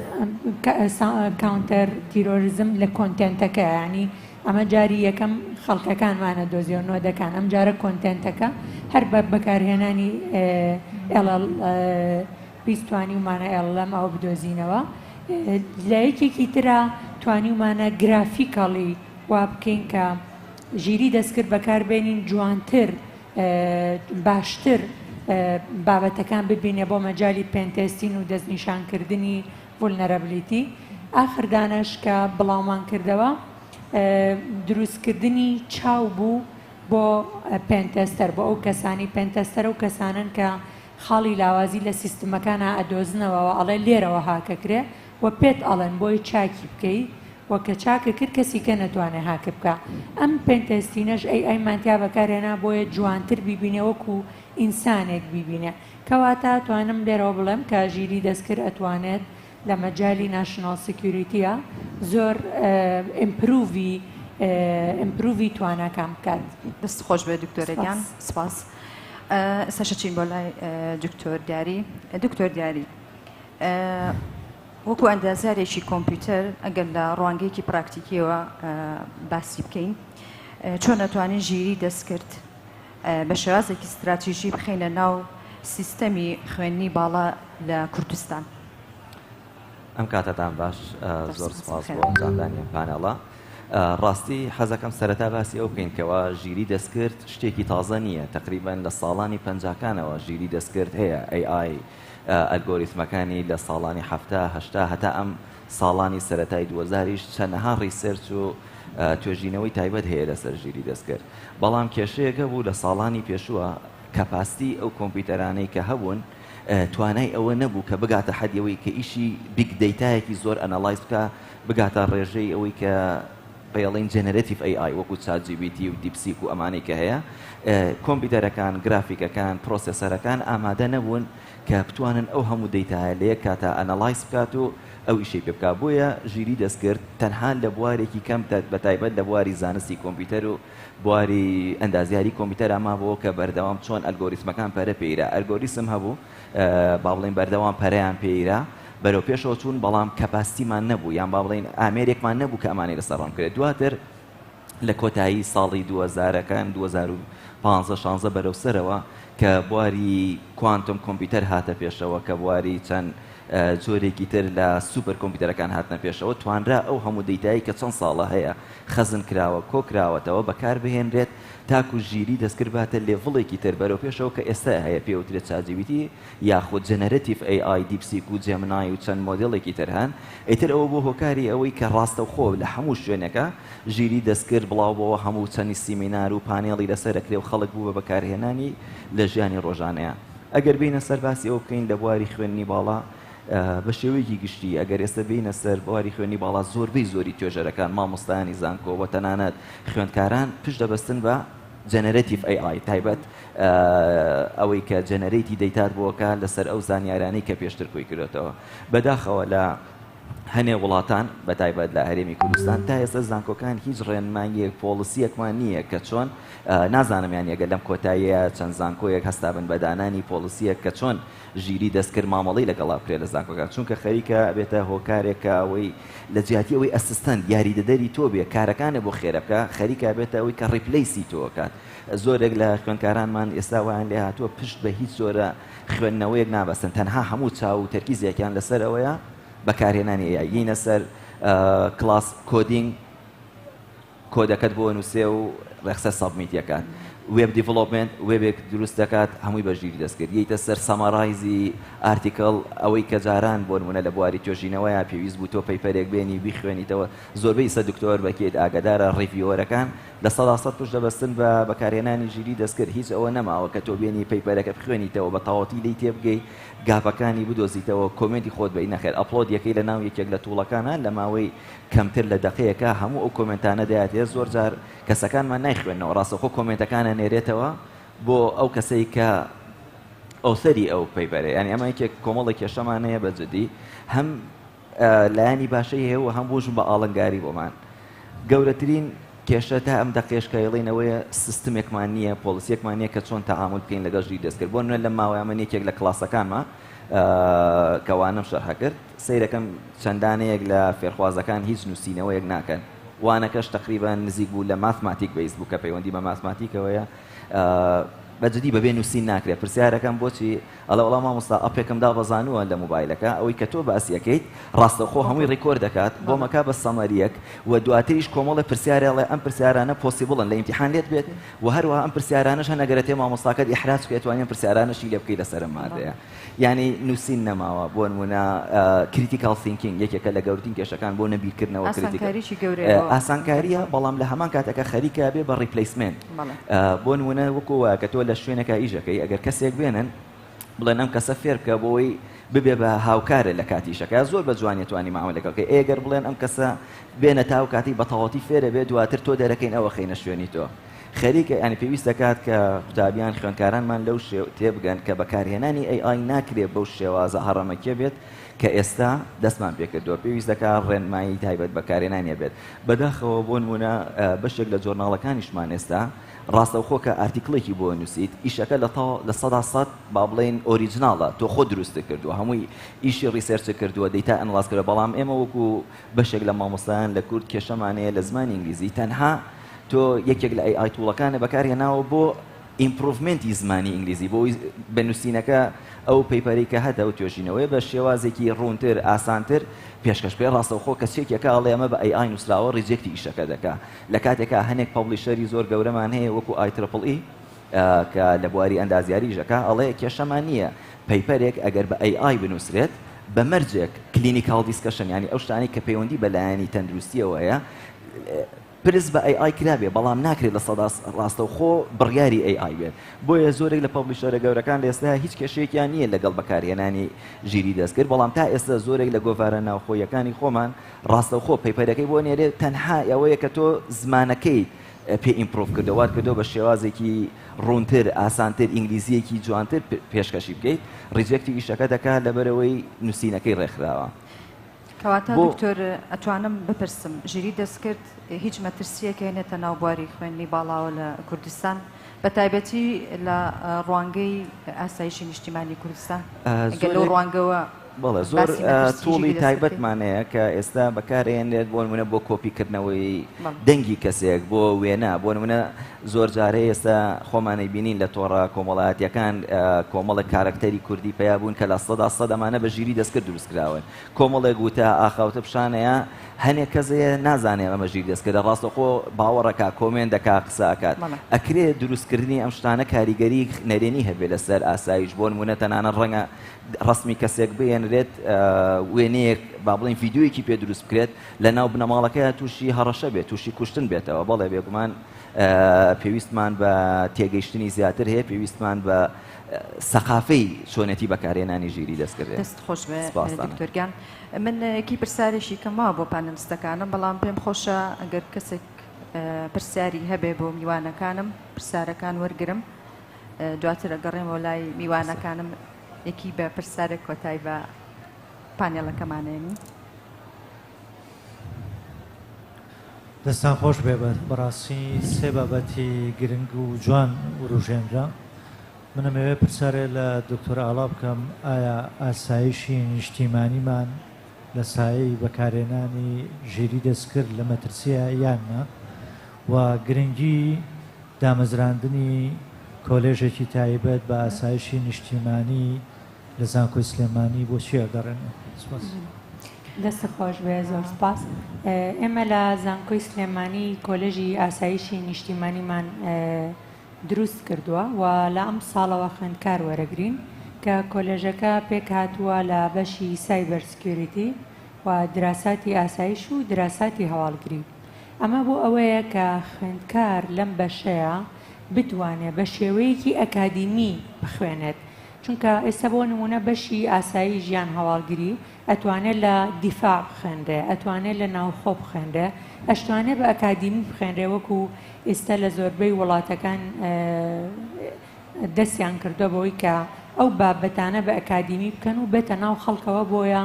[SPEAKER 4] counter terrorism لە content ەکە یانی ئەمە جاری یەکەم خەڵکەکانمانە دۆزیەوە node ەکان ئەم جارە content ەکە هەر بە بەکارهێنانی LLM توانیومانە LLM ئەوە بدۆزینەوە لە یەکێکی ترا توانیومانە graphically وا بکەین کە ژیری دەستکرد بەکاربێنین جوانتر باشتر بابەتەکان ببینێ بۆ مەجالی pentesting و دەستنیشانکردنی vulnerability ئاخر دانەش کە بڵاومان کردەوە دروستکردنی چاو بوو بۆ pentester بۆ ئەو کەسانی pentester ئەو کەسانن کە خاڵی لاوازی لە سیستمەکانا ئەدۆزنەوە و ئەڵێ لێرەوە هاکەکرێ و پێت ئەڵێن بۆی چاکی بکەی و کە چاکە کرد کەسی کە نەتوانێ هاک بکا ئەم pentesting ەش AI مان تیا بەکارهێنا بۆیە جوانتر بیبینێ وەکو ئینسانێک بیبینێ کەواتە توانم لێرەوە بڵێم کە ژیری دەستکرد ئەتوانێت لە مەجالی national security یا زۆر improve ی improve ی تواناکان بکات.
[SPEAKER 2] دەست خۆش بێت دکتۆرە گیان
[SPEAKER 4] سپاس.
[SPEAKER 2] سپاس. ئێستاش ئەچین بۆ لای دکتۆر دیاری. دکتۆر دیاری وەکو ئەندازیارێکی کۆمپیوتەر ئەگەر لە ڕوانگەیەکی پراکتیکیەوە باسی بکەین چۆن ئەتوانین ژیری دەستکرد بە شێوازێکی ستراتیژی بخەینە ناو سیستەمی خوێندنی باڵا لە کوردستان؟
[SPEAKER 5] ئەم کاتەتان باش زۆر سپاس بۆ ئەنجامدانی ئەم پانێڵە. ڕاستی حەزەکەم سەرەتا باسی ئەو بکەین کەوا ژیری دەستکرد شتێکی تازە نییە تەقریبەن لە ساڵانی پەنجاکانەوە ژیری دەستکرد هەیە AI ئەلگۆریتمەکانی لە ساڵانی 70 هەشتا هەتا ئەم ساڵانی سەرەتای دووەزاریش چەنەها research و توێژینەوەی تایبەت هەیە لەسەر ژیری دەستکرد بەڵام کێشەیەک هەبوو لە ساڵانی پێشووە capacity ئەو کۆمپیوتەرانەی کە هەبوون توانای ئەوە نەبوو کە بگاتە حەدی ئەوەی کە ئیشی big data یەکی زۆر analyze بکا بگاتە ڕێژەی ئەوەی کە پێڵین generative AI وەکو ChatGPT و DeepSeek و ئەمانەی کە هەیە کۆمپیوتەرەکان گرافیکەکان processor ەکان ئامادە نەبوون کە بتوانن ئەو هەموو data یە لە یەک کاتا analyze بکات و ئەو ئیشەی پێ بکا بۆیە ژیری دەستکرد تەنها لە بوارێکی کەم بە تایبەت لە بواری زانستی کۆمپیوتەر و بواری ئەندازیاری کۆمپیوتەرا مابۆوە کە بەردەوام چۆن ئەلگۆریسمەکان پەرە پێیرا ئەلگۆریسم هەبوو با بڵێین بەردەوام پەرەیان پێیرا بەرەو پێشەوە چوون بەڵام capacity مان نەبوو یان با بڵێین ئامێرێکمان نەبوو کە ئەمانەی لەسەر run بکرێت دواتر لە کۆتایی ساڵی دووەزارەکان 2015 16 بەرەو سەرەوە کە بواری quantum computer هاتە پێشەوە کە بواری چەند جۆرێکی تر لە سوپەر کۆمپیوتەرەکان هاتنە پێشەوە توانرا ئەو هەموو data ی کە چەند ساڵە هەیە خەزن کراوە کۆکراوەتەوە بەکاربهێنرێت تاکو ژیری دەستکرد باتە level ێکی تر بەرەو پێشەوە کە ئێستا هەیە پێ وترێت ChatGPT یاخود generative AI DeepSeek و Gemini و چەند مۆدێڵێکی تر هەن ئیتر ئەوە بووە هۆکاری ئەوەی کە ڕاستەوخۆ لە هەموو شوێنێکا ژیری دەستکرد بڵاو بۆوە هەموو چەنی سیمینار و پانێڵی لەسەر ئەکرێ و خەڵک بوو بە بەکارهێنانی لە ژیانی ڕۆژانەیان ئەگەر بێینە سەر باسی ئەوە بکەین لە بواری خوێندنی باڵا بە شێوەیەکی گشتی ئەگەر ئێستا بێینە سەر بواری خوێندنی باڵا زۆربەی زۆری توێژەرەکان مامۆستایانی زانکۆ و تەنانەت خوێندکاران پشت دەبەستن بە generative AI تایبەت ئەوەی کە generate ی data ت بۆ ئەکا لەسەر ئەو زانیارانەی کە پێشتر کۆی کردۆتەوە. بەداخەوە لە. هەنێ وڵاتان بە تایبەت لە هەرێمی کوردستان تا ئێستا زانکۆکان هیچ ڕێنماییەک policy یەکمان نییە کە چۆن نازانم یانی ئەگەر لەم کۆتاییە چەند زانکۆیەک هەستابن بە دانانی policy یەک کە چۆن ژیری دەستکرد مامەڵەی لەگەڵا بکرێت لە زانکۆکان چونکە خەریکە ئەبێتە هۆکارێک کە ئەوەی لە جیاتی ئەوەی assistant یاریدەدەری تۆ بێ کارەکانت بۆ خێرا بکا خەریکە ئەبێتە ئەوەی کە replace ی تۆ ئەکات زۆرێک لە خوێندکارانمان ئێستا وایان لێ هاتووە پشت بە هیچ جۆرە خوێندنەوەیەک نابەستن تەنها هەموو چاو و تەرکیزێکیان لەسەر ئەوەیە بەکارهێنانی AI یینە سەر کلاس coding کۆدەکەت بۆ نووسێ و ڕێکسەر submit ەکات web development وێبێک دروست دەکات هەمووی بە ژیری دەستکرد یەیتە سەر summarize ی article ئەوەی کە جاران بۆ نمونە لە بواری توێژینەوەیە پێویست بوو تۆ paper ێک بێنی بیخوێنیتەوە زۆربەی ئیستا دکتۆر بەکێت ئاگادارە reviewer ەکان 100% پشت دەبەستن بە بەکارهێنانی ژیری دەستکرد هیچ ئەوە نەماوە کە تۆ بێنی paper ەکە بخوێنیتەوە بە تەواوەتی لێی تێبگەی gap ەکانی بدۆزیتەوە comment ی خۆت بەی نەخێر upload یەکەی لە ناو یەکێک لە tool ەکانە لە ماوەی کەمتر لە دەقەیەکا هەموو ئەو comment انە دەیاتێ زۆر جار کەسەکانمان نایخوێننەوە ڕاستەوخۆ comment ەکان ئەنێرێتەوە بۆ ئەو کەسەی کە author ی ئەو paper ە یانی ئەمە یەکێک کۆمەڵێک کێشەمان هەیە بە جدی هەم لایەنی باشەی هەیە و هەم بووش بە ئاڵنگاری بۆمان. گەورەترین کێشە تا ئەم دەقەیەش کە ئەیڵێین ئەوەیە سیستمێکمان نییە، policy یەکمان نییە کە چۆن تەعامول بکەین لەگەڵ ژیری دەستکرد. بۆ نمونە لەم ماوەیە من یەکێک لە کڵاسەکانما کە وانەم شەرح کرد سەیرەکەم چەند دانەیەک لە فێرخوازەکان هیچ نووسینەوەیەک ناکەن. وانەکەش تەقریبەن نزیک بوو لە mathematic base بوو کە پەیوەندی بە ماتماتیکەوەیە. بە جدی بەبێ نووسین ناکرێت. پرسیارەکەم بۆچی ئەڵێ وەڵا مامۆستا app ێکم دابەزانووە لە مۆبایلەکە ئەوەی کە تۆ باسی ئەکەیت ڕاستەوخۆ هەمووی record دەکات بۆم ئەکا بە summary یەک و دواتریش کۆمەڵێ پرسیارێ ئەڵێ ئەم پرسیارانە possible ن لە ئیمتیحان لێت بێت و هەروەها ئەم پرسیارانەش هەن ئەگەر ئەتێ مامۆستاکەت ئیحراج بکەی ئەتوانی ئەم پرسیارانەشی لێ بکەی لەسەر ئەم مادەیە یانی نووسین نەماوە بۆ نموونە critical thinking یەکێکە لە گەورترین کێشەکان بۆ نەبیرکردنەوە critical
[SPEAKER 2] ئاسانکاریی گەورەیە بۆ
[SPEAKER 5] ئاسانکارییە بەڵام لە هەمان کاتەکە خەریکە بێ بە replacement بۆ نموونە وەکو وایە کە تۆ لە شوێنێکا ئیش ئەکەی ئەگەر کەسێک بێنن بڵێن ئەم کەسە فێر بکە بۆ ئەوەی ببێ بە هاوکارت لە کاتی ئیشەکە زۆر بە جوانی توانی مامەلە لەگەڵ بکەی ئەگەر بڵێن ئەم کەسە بێنە تا ئەو کاتەی بە تەواوەتی فێرە بێ دواتر تۆ دەرەکەین ئەوە خەینە شوێنی تۆ خەریکە یانی پێویست دەکات کە قوتابیان خوێندکارانمان لەو شێ تێبگەن کە بەکارهێنانی AI ناکرێ بەو شێوازە هەڕەمەکیە بێت کە ئێستا دەستمان پێکردووە پێویست دەکات ڕێنمایی تایبەت بەکارهێنانی هەبێت بەداخەوە بۆ نموونە بەشێک لە journal ەکانیشمان ئێستا ڕاستەوخۆ کە article ێکی بۆ نووسیت ئیشەکە لە تا 100% با بڵێین original ە تۆ خۆت دروستت کردووە هەمووی ئیشی research ت کردووە data analyze کردووە بەڵام ئێمە وەکو بەشێک لە مامۆستایان لە کورد کێشەمان هەیە لە زمانی ئینگلیزی تەنها تۆ یەکێک لە AI tool ەکانت بەکارهێناوە بۆ improvement ی زمانی ئینگلیزی بۆ ئەوەی بە نووسینەکە ئەو paper ەی کە هەتە ئەو توێژینەوەیە بە شێوازێکی ڕوونتر ئاسانتر پێشکەش بکەی ڕاستەوخۆ کە check ێکە ئەڵێ ئەمە بە AI نووسراوە reject ی ئیشەکە دەکا لە کاتێکا هەنێک publisher ی زۆر گەورەمان هەیە وەکو I triple E کە لە بواری ئەندازیاری ئیش ئەکا ئەڵێ کێشەمان نییە paper ێک ئەگەر بە AI بنووسرێت بە مەرجێک clinical discussion یانی ئەو شتانەی کە پەیوەندی بە لایەنی تەندروستیەوە هەیە پرس بە AI کرابێ بەڵام ناکرێت لە سەدا ڕاستەوخۆ بڕیاری AI بێت بۆیە زۆرێک لە publisher ە گەورەکان لە ئێستایا هیچ کێشەیەکیان نییە لەگەڵ بەکارهێنانی ژیری دەستکرد بەڵام تا ئێستا زۆرێک لە گۆڤارە ناوخۆییەکانی خۆمان ڕاستەوخۆ paper ەکەی بۆ نێرێ تەنها ئەوەیە کە تۆ زمانەکەیت پێ improve کردووە وات کردووە بە شێوازێکی ڕوونتر ئاسانتر ئینگلیزییەکی جوانتر پێشکەشی بکەیت reject ی ئیشەکە دەکات لەبەرئەوەی نووسینەکەی ڕێکخراوە.
[SPEAKER 2] کەواتە دکتۆر ئەتوانم بپرسم ژیری دەستکرد هیچ مەترسیەک هێنێتە ناو بواری خوێندنی باڵاوە لە کوردستان بە تایبەتی لە ڕوانگەی ئاسایشی نیشتیمانی کوردستان گەر لەو ڕوانگەوە
[SPEAKER 5] بەڵێ زۆر tool ی تایبەتمان هەیە کە ئێستا بەکارێنرێت بۆ نمونە بۆ کۆپیکردنەوەی دەنگی کەسێک بۆ وێنە بۆ نمونە زۆر جارێ ئێستا خۆمانەی بینین لە تۆڕە کۆمەڵایەتیەکان کۆمەڵێک کارەکتەری کوردی پەیا بوون کە 100% ئەمانە بە ژیری دەستکرد دروست کراون کۆمەڵێک وتە ئاخاوتە پیشانەیە هەنێک کەس هەیە نازانێ ئەمە ژیر دەستکردە ڕاستەوخۆ باوەڕەکا comment دەکا قسە ئەکات ئەکرێ دروستکردنی ئەم شتانە کاریگەری نەرێنی هەبێ لەسەر ئاسایش بۆ نمونە تەنانەت ڕەنگە ڕەسمی کەسێک بهێنرێت وێنەیەک با بڵێین ڤیدیۆیەکی پێ دروست بکرێت لە ناو بنەماڵەکەیا تووشی هەڕەشە بێت تووشی کوشتن بێتەوە بەڵێ بێگومان پێویستمان بە تێگەیشتنی زیاتر هەیە پێویستمان بە سەقافەی چۆنێتی بەکارهێنانی ژیری دەستکرد هەیە.
[SPEAKER 2] دەست خۆش بێ دکتۆر گیان من یەکی پرسیارێکی کەم ماوە بۆ panelist ەکانم بەڵام پێم خۆشە ئەگەر کەسێک پرسیاری هەبێ بۆ میوانەکانم پرسیارەکان وەرگرم دواتر ئەگەڕێمەوە لای میوانەکانم یەکی بە پرسیارێک کۆتای بە پانێڵەکەمانێنی.
[SPEAKER 1] دەستان خۆش بێ بەڕاستی سێ بابەتی گرنگ و جوان وروژێنرا. من ئەمەوێ پرسیارێ لە دکتۆر ئاڵا بکەم ئایا ئاسایشی نیشتیمانیمان لە سایەی بەکارهێنانی ژیری دەستکرد لە مەترسیە یان نا؟ و گرنگی دامەزراندنی کۆلێژێکی تایبەت بە ئاسایشی نیشتیمانی لە زانکۆی سلێمانی بۆ چی ئەگەڕێنەوە؟ سپاس.
[SPEAKER 4] دەستت خۆش بێ زۆر سپاس. ئێمە لە زانکۆی سلێمانی کۆلێژی ئاسایشی نیشتیمانیمان دروست کردووە و لە ئەمساڵەوە خوێندکار وەرەگرین کە کۆلێژەکە پێکهاتووە لە بەشی cyber security و دراساتی ئاسایش و دراساتی هەواڵگری. ئەمە بۆ ئەوەیە کە خوێندکار لەم بەشەیا بتوانێ بە شێوەیەکی ئەکادیمی بخوێنێت چونکە ئێستا بۆ نموونە بەشی ئاسایش یان هەواڵگری ئەتوانێ لە دیفاع بخوێنرێ ئەتوانێ لە ناوخۆ بخوێنرێ ئەشتوانێ بە ئەکادیمی بخوێنرێ وەکو ئیستا لە زۆربەی وڵاتەکان دەستیان کردوە بەوەی کە ئەو بابەتانە بە ئەکادیمی بکەن و بێتە ناو خەڵکەوە بۆیە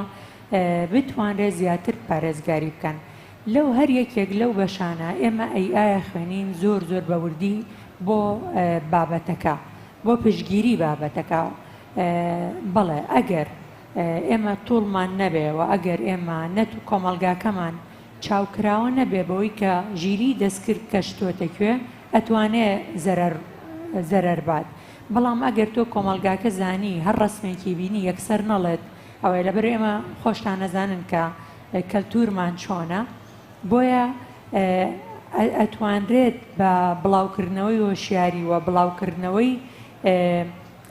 [SPEAKER 4] بتوانرێ زیاتر پارێزگاری بکەن لەو هەر یەکێک لەو بەشانە ئێمە ئەی ئایا خوێنین زۆر زۆر بە وردی بۆ بابەتەکە بۆ پشتگیری بابەتەکە بەڵێ ئەگەر ئێمە توڵمان نەبێ و ئەگەر ئێمە نەت و کۆمەڵگاکەمان چاوکراوە نەبێ بەوەی کە ژیریی دەستکرد کەشتۆتە کوێ ئەتوانێ زەرەر زەرەر بات بەڵام ئەگەر تۆ کۆمەڵگاکە زانی هەر ڕەسمێکی بینی یەکسەر نەڵێت ئەوەیە لەبەر ئێمە خۆشتان نەزانن کە کەلتورمان چۆنە بۆیە ئەتوانرێت بە بڵاوکردنەوەی هۆشیاری و بڵاوکردنەوەی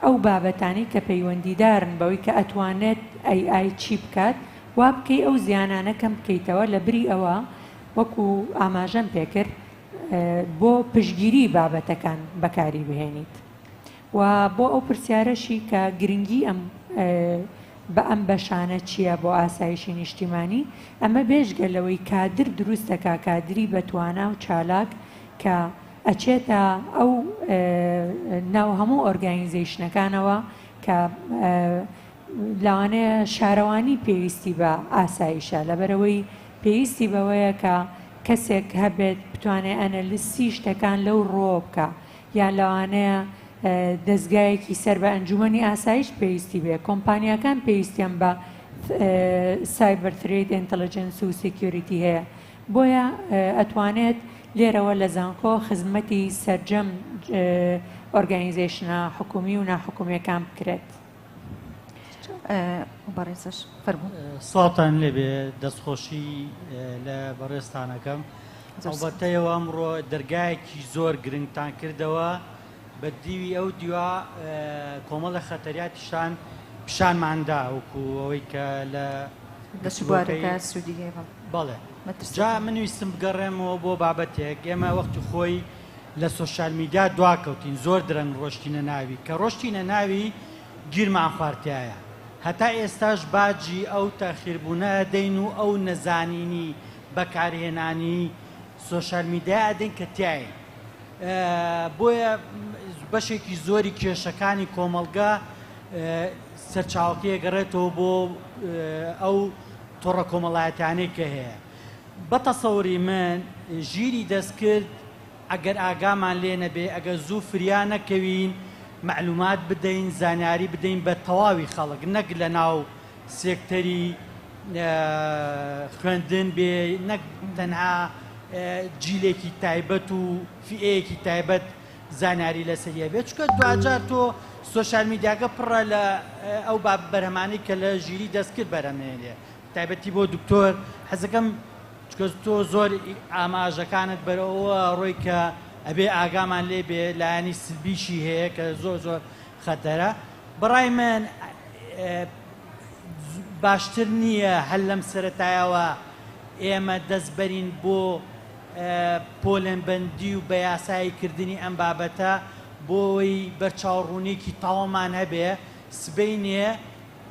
[SPEAKER 4] ئەو بابەتانەی کە پەیوەندیدارن بەوەی کە ئەتوانێت AI چی بکات وا بکەی ئەو زیانانە کەم بکەیتەوە لەبری ئەوە وەکو ئاماژەم پێکرد بۆ پشتگیری بابەتەکان بەکاری بهێنیت و بۆ ئەو پرسیارەشی کە گرنگی ئەم بە ئەم بەشانە چییە بۆ ئاسایشی نیشتیمانی ئەمە بێجگە لەوەی کادر دروست دەکا کادری بەتوانا و چالاک کە ئەچێتە ئەو ناو هەموو organization ەکانەوە کە لەوانەیە شارەوانی پێویستی بە ئاسایشە لەبەرئەوەی پێویستی بەوەیە کە کەسێک هەبێت بتوانێت ئەنەلسی شتەکان لەو ڕووەوە بکا یان لەوانەیە دەزگایەکی سەر بە ئەنجومەنی ئاسایش پێویستی بێ کۆمپانیاکان پێویستیان بە cyber threat intelligence و security هەیە بۆیە ئەتوانێت لێرەوە لە زانکۆ خزمەتی سەرجەم organization ە حکومی و ناحکومیەکان بکرێت.
[SPEAKER 2] بەڕێزش فەرموو.
[SPEAKER 6] سڵاوتان لێبێ دەستخۆشی لە بەڕێزتان ئەکەم. ئەڵبەتە ئێوە ئەمڕۆ دەرگایەکی زۆر گرنگتان کردەوە بە دیوی ئەو دیوە کۆمەڵە خەتەریاتیشتان پیشانمان دا وەکو ئەوەی کە لە
[SPEAKER 2] لە چ بوارێکە سوودی هەیە؟
[SPEAKER 6] بەڵێ جا من ویستم بگەڕێمەوە بۆ بابەتێک ئێمە وەختی خۆی لە social media دواکەوتین زۆر درەنگ ڕۆشتینە ناوی کە ڕۆشتینە ناوی گیرمان خوارد تیایا هەتا ئێستاش باجی ئەو تەئخیربوونە ئەدەین و ئەو نەزانینی بەکارهێنانی social media ئەدەین کە تیاین بۆیە بەشێکی زۆری کێشەکانی کۆمەڵگە سەرچاوەکەی ئەگەڕێتەوە بۆ ئەو تۆڕە کۆمەڵایەتیانەی کە هەیە بە تەسەوری من ژیری دەستکرد ئەگەر ئاگامان لێ نەبێ ئەگەر زوو فریا نەکەوین مەعلومات بدەین زانیاری بدەین بە تەواوی خەڵک نەک لە ناو سێکتەری خوێندن بێ نەک تەنها جیلێکی تایبەت و فئەیەکی تایبەت زانیاری لەسەری هەبێت چونکە دواجار تۆ social media کە پڕە لە ئەو باب بەرهەمانەی کە لە ژیری دەستکرد بەرهەمێنێ تایبەتی بۆ دکتۆر حەزەکەم چونکە تۆ زۆر ئاماژەکانت بەرەوە ڕۆی کە ئەبێ ئاگامان لێ بێ لایەنی سلبیشی هەیە کە زۆر زۆر خەتەرە بەڕای من باشتر نییە هەر لەم سەرەتایەوە ئێمە دەست بەرین بۆ پۆلێنبەندی و بە یاسایی کردنی ئەم بابەتە بۆی بەرچاوڕوونیەکی تەواومان هەبێ سبەینێ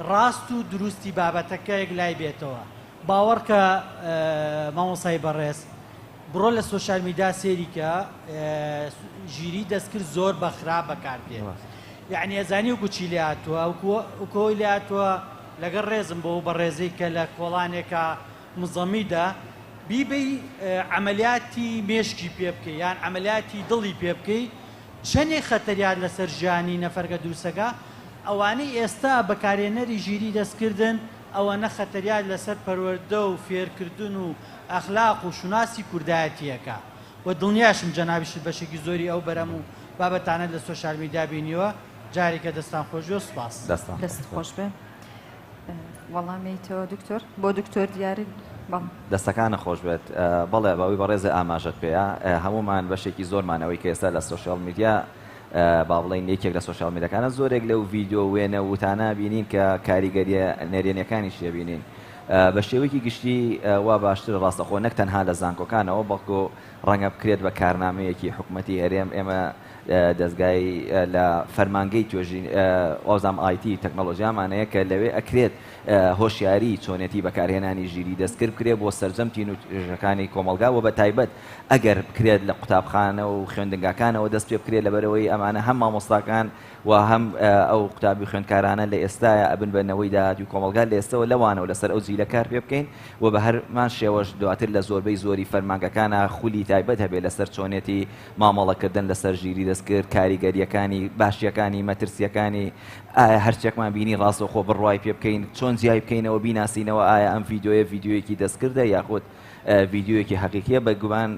[SPEAKER 6] ڕاست و دروستی بابەتەکە یەکلای بێتەوە. باوەڕکە مامۆستای بەڕێز بڕۆ لە social media سێری کە ژیری دەستکرد زۆر بە خراپ بەکار دێت یعنی ئەزانی وەکو چی لێ هاتووە وەکو ئەوەی لێ هاتووە لەگەڵ ڕێزم بۆ بەڕێزەی کە لە کۆڵانێکە مزەمیدا بیبەی عەمەلیاتی مێشکی پێ بکەی یان عەمەلیاتی دڵی پێ بکەی چەنێک خەتەریات لەسەر ژیانی نەفەرگە دروسەکا، ئەوانەی ئێستا بەکارهێنەری ژیری دەستکردن ئەوەنە خەتەریات لەسەر پەروەردە و فێرکردن و ئەخلاق و شوناسی کوردایەتیەکە و دڵنیاشم جەنابیشت بەشێکی زۆری ئەو بەرهەم و بابەتانەت لە سۆشیال میدیا بینیوە، جارێکە دەستان خۆشبێ و سوپاس.
[SPEAKER 5] دەستان
[SPEAKER 2] دەست
[SPEAKER 5] خۆش
[SPEAKER 2] خۆش بێ. وەڵامێیتەوە دکتۆر بۆ دکتۆر دیاری بەڵێ.
[SPEAKER 5] دەستەکانت خۆش بێت بەڵێ بەوەی بەڕێزت ئاماژەت پێیە هەموومان بەشێکی زۆرمان ئەوەی کە ئێستا لە سۆشیال میدیا با بڵێین یەکێک لە سۆشیال میدیاکانە زۆرێک لەو ڤیدیۆ وێنە وتانە بینین کە کاریگەریە نەرێنیەکانیشی ئەبینین بە شێوەیەکی گشتی وا باشترە ڕاستەخۆ نەک تەنها لە زانکۆکانەوە بەڵکو ڕەنگە بکرێت بە کارنامەیەکی حکومەتی هەرێم ئێمە دەزگای لە فەرمانگەی توێژین وابزانم ئایتی تەکنەڵۆجیامان هەیە کە لەوێ ئەکرێت هۆشیاری چۆنێتی بەکارهێنانی ژیری دەستکرد بکرێت بۆ سەرجەم تین و توێژەکانی کۆمەڵگا و بە تایبەت ئەگەر بکرێت لە قوتابخانە و خوێندنگاکانەوە دەست پێ بکرێت لەبەرئەوەی ئەمانە هەم مامۆستاکان و هەم ئەو قوتابی و خوێندکارانە لە ئێستایا ئەبن بە نەوەی داهاتووی کۆمەڵگا لە ئێستەوە لەوانەوە لەسەر ئەو جیلە کار پێ بکەین و بە هەمان شێوەش دواتر لە زۆربەی زۆری فەرمانگەکانا خولی تایبەت هەبێت لەسەر چۆنێتی مامەڵەکردن لەسەر ژیری دەستکرد، کاریگەرییەکانی، باشییەکانی، مەترسییەکانی، ئایا هەرچیەکمان بینی ڕاستەوخۆ بڕوای پێ بکەین، چۆن جیای بکەینەوە بیناسینەوە ئایا ئەم ڤیدیۆیە ڤیدیۆیەکی دەستکردە یاخود ڤیدیۆیەکی حەقیقیە، بەگومان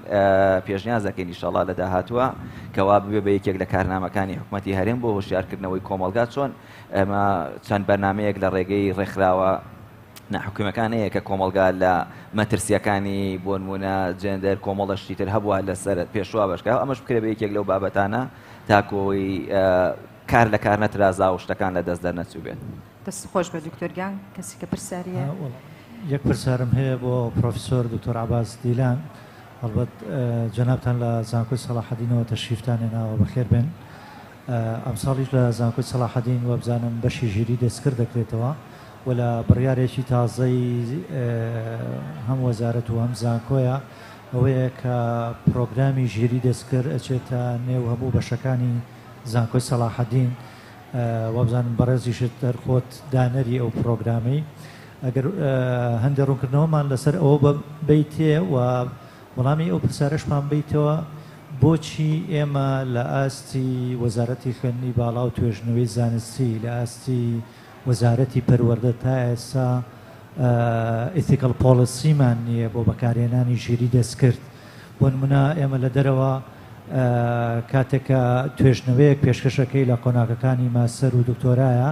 [SPEAKER 5] پێشنیاز دەکەین ئیشەڵا لە داهاتووە کەوا ببێ بە یەکێک لە کارنامەکانی حکومەتی هەرێم بۆ هۆشیارکردنەوەی کۆمەڵگا چۆن ئێمە چەند بەرنامەیەک لە ڕێگەی ڕێکخراوە ناحکومیەکان هەیە کە کۆمەڵگا لە مەترسیەکانی بۆنمونە جێندەر کۆمەڵە شتی تر هەبووە لەسەر پێشوا بەشکا ئەمەش بکرێ بە یەکێک لەو بابەتانە تاکو ئەوەی کار لە کار نەترازا و شتەکان لە دەست دەرنەچوو بێت.
[SPEAKER 2] دەست خۆش بێت دکتۆر گیان کەسی کە پرسیاری هەیە.
[SPEAKER 1] یەک پرسیارم هەیە بۆ پرۆفیسۆر دکتۆر عەباس دیلان هەڵبەت جەنابتان لە زانکۆی سەڵاحەدینەوە تەشریفتان هێناوە بەخێر بێن ئەمساڵیش لە زانکۆی سەڵاحەدین وابزانم بەشی ژیری دەستکرد دەکرێتەوە و لە بڕیارێکی تازەی هەم وەزارەت و هەم زانکۆیە ئەوەیە کە پرۆگرامی ژیری دەستکرد ئەچێتە نێو هەموو بەشەکانی زانکۆی سەڵاحەدین وابزانم بەڕێزیشت هەر خۆت دانەری ئەو پرۆگرامەی ئەگەر هەندێ ڕوونکردنەوەمان لەسەر ئەوە بەیتێ و وەڵامی ئەو پرسیارەشمان بەیتەوە بۆچی ئێمە لە ئاستی وەزارەتی خوێندنی باڵا و توێژنەوەی زانستی لە ئاستی وەزارەتی پەروەردە تا ئێستا ethical policy مان نییە بۆ بەکارهێنانی ژیری دەستکرد بۆ نمونە ئێمە لە دەرەوە کاتێک کە توێژنەوەیەک پێشکەشەکەی لە قۆناغەکانی ماستەر و دکتۆرایە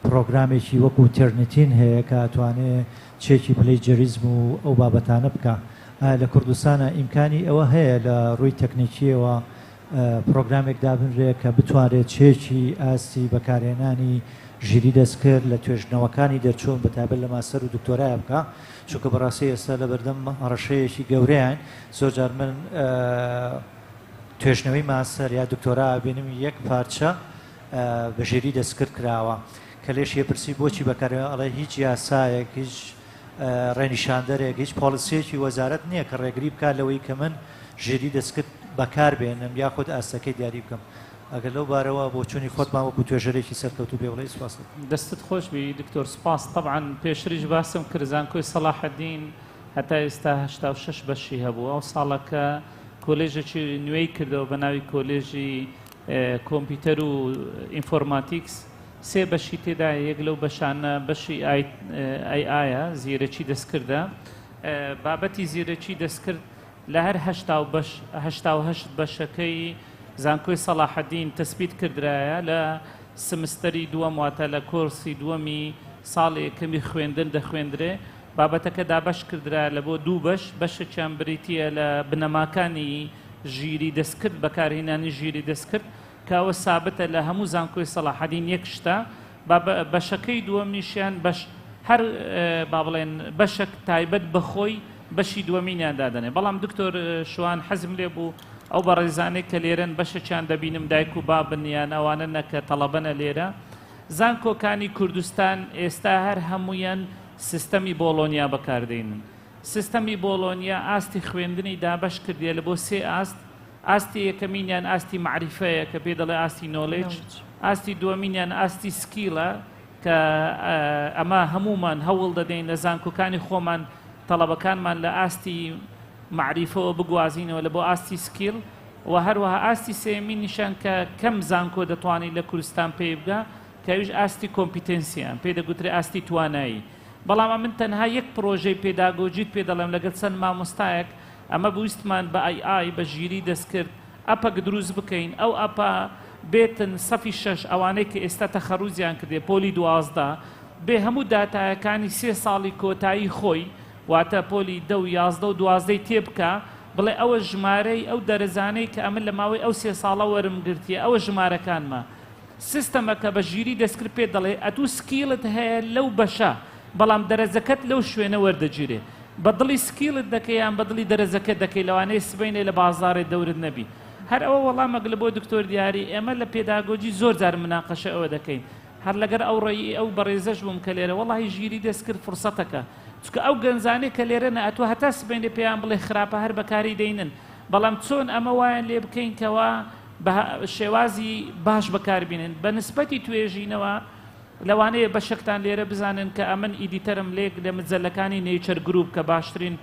[SPEAKER 1] پڕۆگرامێکی وەکو Turnitin هەیە کە ئەتوانێ چێکی plagiarism و ئەو بابەتانە بکا ئایا لە کوردستانا ئیمکانی ئەوە هەیە لە ڕووی تەکنیکیەوە پڕۆگرامێک دابنرێ کە بتوانرێ چێکی ئاستی بەکارهێنانی ژیری دەستکرد لە توێژنەوەکانی دەرچوون بە تایبەت لە ماستەر و دکتۆرایە بکا چونکە بەڕاستی ئێستا لەبەردەم هەڕەشەیەکی گەورەیان زۆر جار من توێژنەوەی ماستەر یا دکتۆرا ئەبینم یەک پارچە بە ژیری دەستکرد کراوە کە لێشی پرسی بۆچی بەکارێ ئەڵێ هیچ یاسایەک هیچ ڕێنیشاندەرێک هیچ policy یەکی وەزارەت نییە کە ڕێگری بکات لەوەی کە من ژیری دەستکرد بەکار بێنم یاخود ئاستەکەی دیاری بکەم ئەگەر لەو بارەوە بۆچوونی خۆتمان وەکو توێژەرێکی سەرکەوتوو پێ بڵێی سوپاست دەکەم.
[SPEAKER 3] دەستت خۆش بی دکتۆر سوپاس تەبعەن پێشتریش باسم کرد زانکۆی سەڵاحەدین هەتا ئێستا 86 بەشی هەبوو ئەو ساڵە کە کۆلێژێکی نوێی کردەوە بە ناوی کۆلێژی کۆمپیوتەر و ئینفۆرماتیکس سێ بەشی تێدایە یەک لەو بەشانە بەشی AI ە زیرەکی دەستکردە بابەتی زیرەکی دەستکرد لە هەر 88 بەشەکەی زانکۆی سەڵاحەدین تەسبیت کردرایە لە سمستەری دووەم واتە لە کۆرسی دووەمی ساڵی یەکەمی خوێندن دەخوێندرێ بابەتەکە دابەش کردرا لە بۆ دوو بەش بەشێکیان بریتییە لە بنەماکانی ژیری دەستکرد بەکارهێنانی ژیری دەستکرد کە ئەوە سابتە لە هەموو زانکۆی سەڵاحەدین یەک شتە بەشەکەی دووەمیشیان بەش هەر با بڵێن بەشەک تایبەت بەخۆی بەشی دووەمینیان دادەنێ بەڵام دکتۆر شوان حەزم لێ بوو ئەو بەڕێزانەی کە لێرەن بەشێکیان دەبینم دایک و بابن یان ئەوانە نەکە تەڵەبەنە لێرە زانکۆکانی کوردستان ئێستا هەر هەمویان سیستەمی بۆڵۆنیا بەکاردێنن سیستەمی بۆڵۆنیا ئاستی خوێندنی دابەش کردیە لە بۆ سێ ئاست ئاستی یەکەمینیان ئاستی مەعریفەیە کە پێی دەڵێ ئاستی knowledge، ئاستی دووەمینیان ئاستی skill ە کە ئەمە هەموومان هەوڵ دەدەین لە زانکۆکانی خۆمان تەڵەبەکانمان لە ئاستی. مەعریفەوە بگوازینەوە لە بۆ ئاستی skill و هەروەها ئاستی سێیەمینیشیان کە کەم زانکۆ دەتوانێت لە کوردستان پێی بگا کە ئەویش ئاستی competency یان پێی دەگوترێ ئاستی توانایی. بەڵام ئەمن تەنها یەک پرۆژەی پێداگۆجیت پێ دەڵێم لەگەڵ چەند مامۆستایەک ئەمە بویستمان بە AI بە ژیری دەستکرد app ەک دروست بکەین ئەو app ە بێتن سەفی شەش ئەوانەی کە ئێستا تەخەروجیان کردیە پۆلی 12 بێ هەموو داتایەکانی سێ ساڵی کۆتایی خۆی واتە پۆلی دە و 11 و دوازدەی تێ بکا بڵێ ئەوە ژمارەی ئەو دەرەجانەی کە ئەمن لە ماوەی ئەو سێ ساڵە وەرم گرتیە ئەوە ژمارەکانمە سیستەمەکە بە ژیری دەستکرد پێت دەڵێ ئەتوو skill ت هەیە لەو بەشە بەڵام دەرەجەکەت لەو شوێنە وەردەگیرێ بە دڵی skill ت دەکەی یان بە دڵی دەرەجەکەت دەکەی لەوانەیە سبەینێ لە بازاڕێ دەورت نەبی هەر ئەوە وەڵامەک لە بۆ دکتۆر دیاری ئێمە لە پێداگۆجی زۆر جار مناقەشە ئەوە دەکەین هەر لەگەر ئەو ڕەئی ئەو بەڕێزەش بووم کە لێرە وەڵاهی ژیری دەستکرد فرسەتەکە چونکە ئەو گەنجانەی کە لێرەنە ئەتوو هەتا سبەینێ پێیان بڵێ خراپە هەر بەکاری دەینن بەڵام چۆن ئەمە وایان لێ بکەین کەوا بە شێوازی باش بەکاربینن بە نسبەتی توێژینەوە لەوانەیە بەشێکتان لێرە بزانن کە ئەمن editor م لەیەک لە مجەلەکانی Nature Group کە باشترین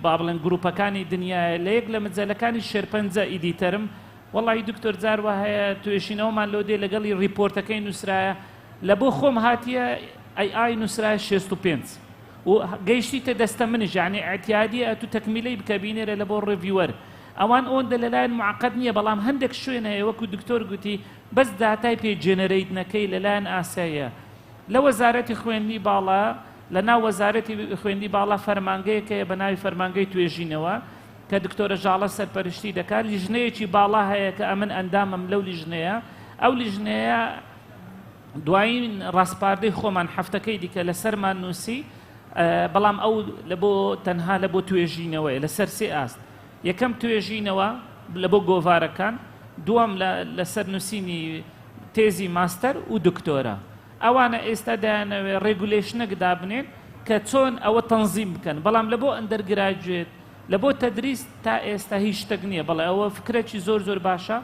[SPEAKER 3] با بڵێن گروپەکانی دنیایە لە یەک لە مجەلەکانی شێرپەنجە editor م وەڵی دکتۆر جار وا هەیە توێژینەوەمان لۆ دێ لەگەڵی report ەکەی نووسرایە لە بۆ خۆم هاتیە AI نووسرایە 65 و گەیشتیتە دەستە منیش یعنی ئیعتیادیە ئەتوو تەکمیلەی بکە بینێرە لە بۆ reviewer ئەوان ئەوەندە لەلایان معقد نییە بەڵام هەندێک شوێن هەیە وەکو دکتۆر گوتی بەس داتای پێ generate نەکەی لەلایەن ئاساییە لە وەزارەتی خوێندنی باڵا لە ناو وەزارەتی خوێندنی باڵا فەرمانگەیەک هەیە بە ناوی فەرمانگەی توێژینەوە کە دکتۆرە ژاڵە سەرپەرشتی دەکات لیژنەیەکی باڵا هەیە کە ئەمن ئەندامم لەو لیژنەیە ئەو لیژنەیە دوایین ڕاسپاردەی خۆمان هەفتەکەی دیکە لەسەرمان نووسی بەڵام ئەو لە بۆ تەنها لە بۆ توێژینەوەیە لەسەر سێ ئاست یەکەم توێژینەوە لە بۆ گۆڤارەکان، دووەم لە لەسەر نووسینی تێزی ماستەر و دکتۆرا. ئەوانە ئێستا دەیانەوێ regulation ێک دابنێن کە چۆن ئەوە تەنزیم بکەن، بەڵام لە بۆ undergraduate لە بۆ تەدریس تا ئێستا هیچ شتێک نییە. بەڵێ ئەوە فکرەکی زۆر زۆر باشە.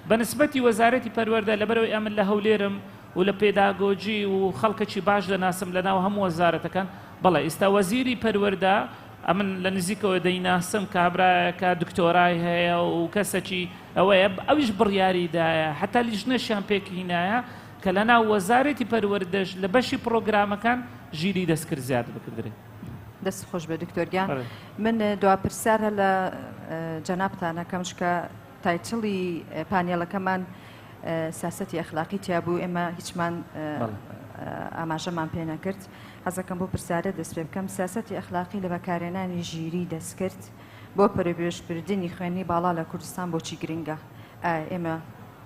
[SPEAKER 3] بە نسبەتی وەزارەتی پەروەردە لەبەرئەوەی ئەمن لە هەولێرم و لە پێداگۆجی و خەڵکەکی باش دەناسم لە ناو هەموو وەزارەتەکان، بەڵێ ئیستا وەزیری پەروەردە ئەمن لە نزیکەوە دەیناسم کابرایەکە دکتۆرای هەیە و کەسەکی ئەوەیە ئەویش بڕیاری دایە حتا لیژنەشیان پێکهینایە کە لە ناو وەزارەتی پەروەردەش لە بەشی پڕۆگرامەکان ژیری دەستکرد زیاد بکردرێ.
[SPEAKER 2] دەست خۆش بێ دکتۆر گیان. من دوا پرسیار هەر لە جەنابتان ئەکەم چونکە title ی پانێڵەکەمان سیاسەتی ئەخلاقی تیا بوو ئێمە هیچمان ئاماژەمان پێ نەکرد. حەزەکەم بۆ پرسیارە دەست پێ بکەم سیاسەتی ئەخلاقی لە بەکارهێنانی ژیری دەستکرد بۆ پەرەپێشبردنی خوێندنی باڵا لە کوردستان بۆچی گرنگە؟ ئایا ئێمە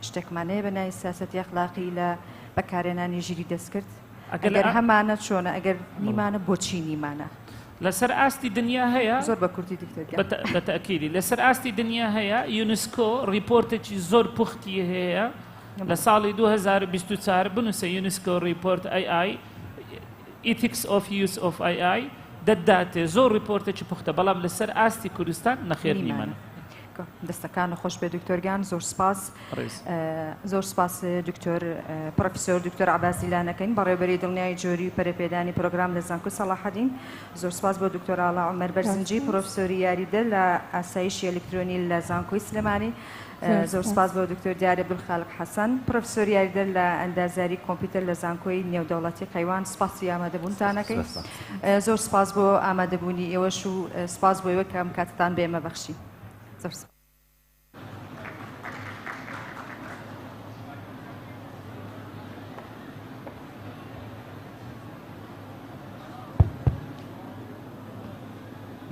[SPEAKER 2] شتێکمان هەیە بە ناوی سیاسەتی ئەخلاقی لە بەکارهێنانی ژیری دەستکرد؟ ئەگەر هەمانە چۆنە؟ ئەگەر نیمانە بۆچی نیمانە؟
[SPEAKER 3] لەسەر ئاستی دنیا هەیە
[SPEAKER 2] زۆر بە کورتی دکتۆر گیان.
[SPEAKER 3] بە تەئکیدی لەسەر ئاستی دنیا هەیە یونسکۆ report ێکی زۆر پوختی هەیە لە ساڵی 2024 بنووسە یونسکۆ report AI Ethics of Use of AI دەتداتێ زۆر report ێکی پوختە بەڵام لەسەر ئاستی کوردستان نەخێر نیمانە.
[SPEAKER 2] دەستەکانت خۆش بێت دکتۆر گیان زۆر سپاس زۆر سپاس دکتۆر پرۆفیسۆر دکتۆر عەباس دیلانەکەین بەڕێوبەری دڵنیای جۆری و پەرەپێدانی پرۆگرام لە زانکۆی سەڵاحەدین زۆر سپاس بۆ دکتۆر ئاڵا عومەر بەرزنجی پرۆفیسۆری یاریدەر لە ئاسایشی ئەلیکترۆنی لە زانکۆی سلێمانی زۆر سپاس بۆ دکتۆر دیار عەبدولخالق حەسەن پرۆفیسۆری یاریدەر لە ئەندازیاری کۆمپیوتەر لە زانکۆی نێودەوڵەتی قەیوان سپاسی ئامادەبوونتان ئەکەین زۆر سپاس بۆ ئامادەبوونی ئێوەش و سپاس بۆ ئێوە کە ئەم کاتەتان بە ئێمە بەخشی زۆر سپاس.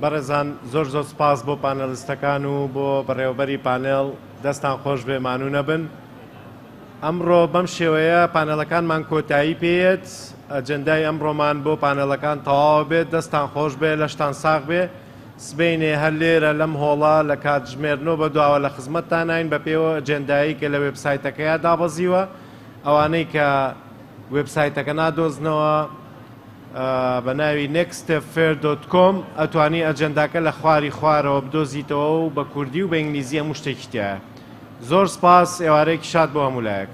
[SPEAKER 7] بەڕێزان زۆر زۆر سپاس بۆ پانێڵیستەکان و بۆ بەڕێوەبەری پانێڵ دەستان خۆش بێ مانوو نەبن. ئەمڕۆ بەم شێوەیە پانێڵەکانمان کۆتایی پێیەت ئەجێندای ئەمڕۆمان بۆ پانێڵەکان تەواوە بێت دەستان خۆش بێ لەشتان ساغ بێ سبەینێ هەر لێرە لەم هۆڵە لە کاتژمێر نۆ بە دواوە لە خزمەتتاناین بە پێوە ئەجێندایی کە لە وێبسایتەکەیا دابەزیوە ئەوانەی کە وێبسایتەکە نادۆزنەوە بە ناوی nextstepfair.com ئەتوانی ئەجێنداکە لە خواری خوارەوە بدۆزیتەوە و بە کوردی و بە ئینگلیزی هەموو شتێکی تیایە. زۆر سپاس ئێوارەیەکی شاد بۆ هەموو لایەک.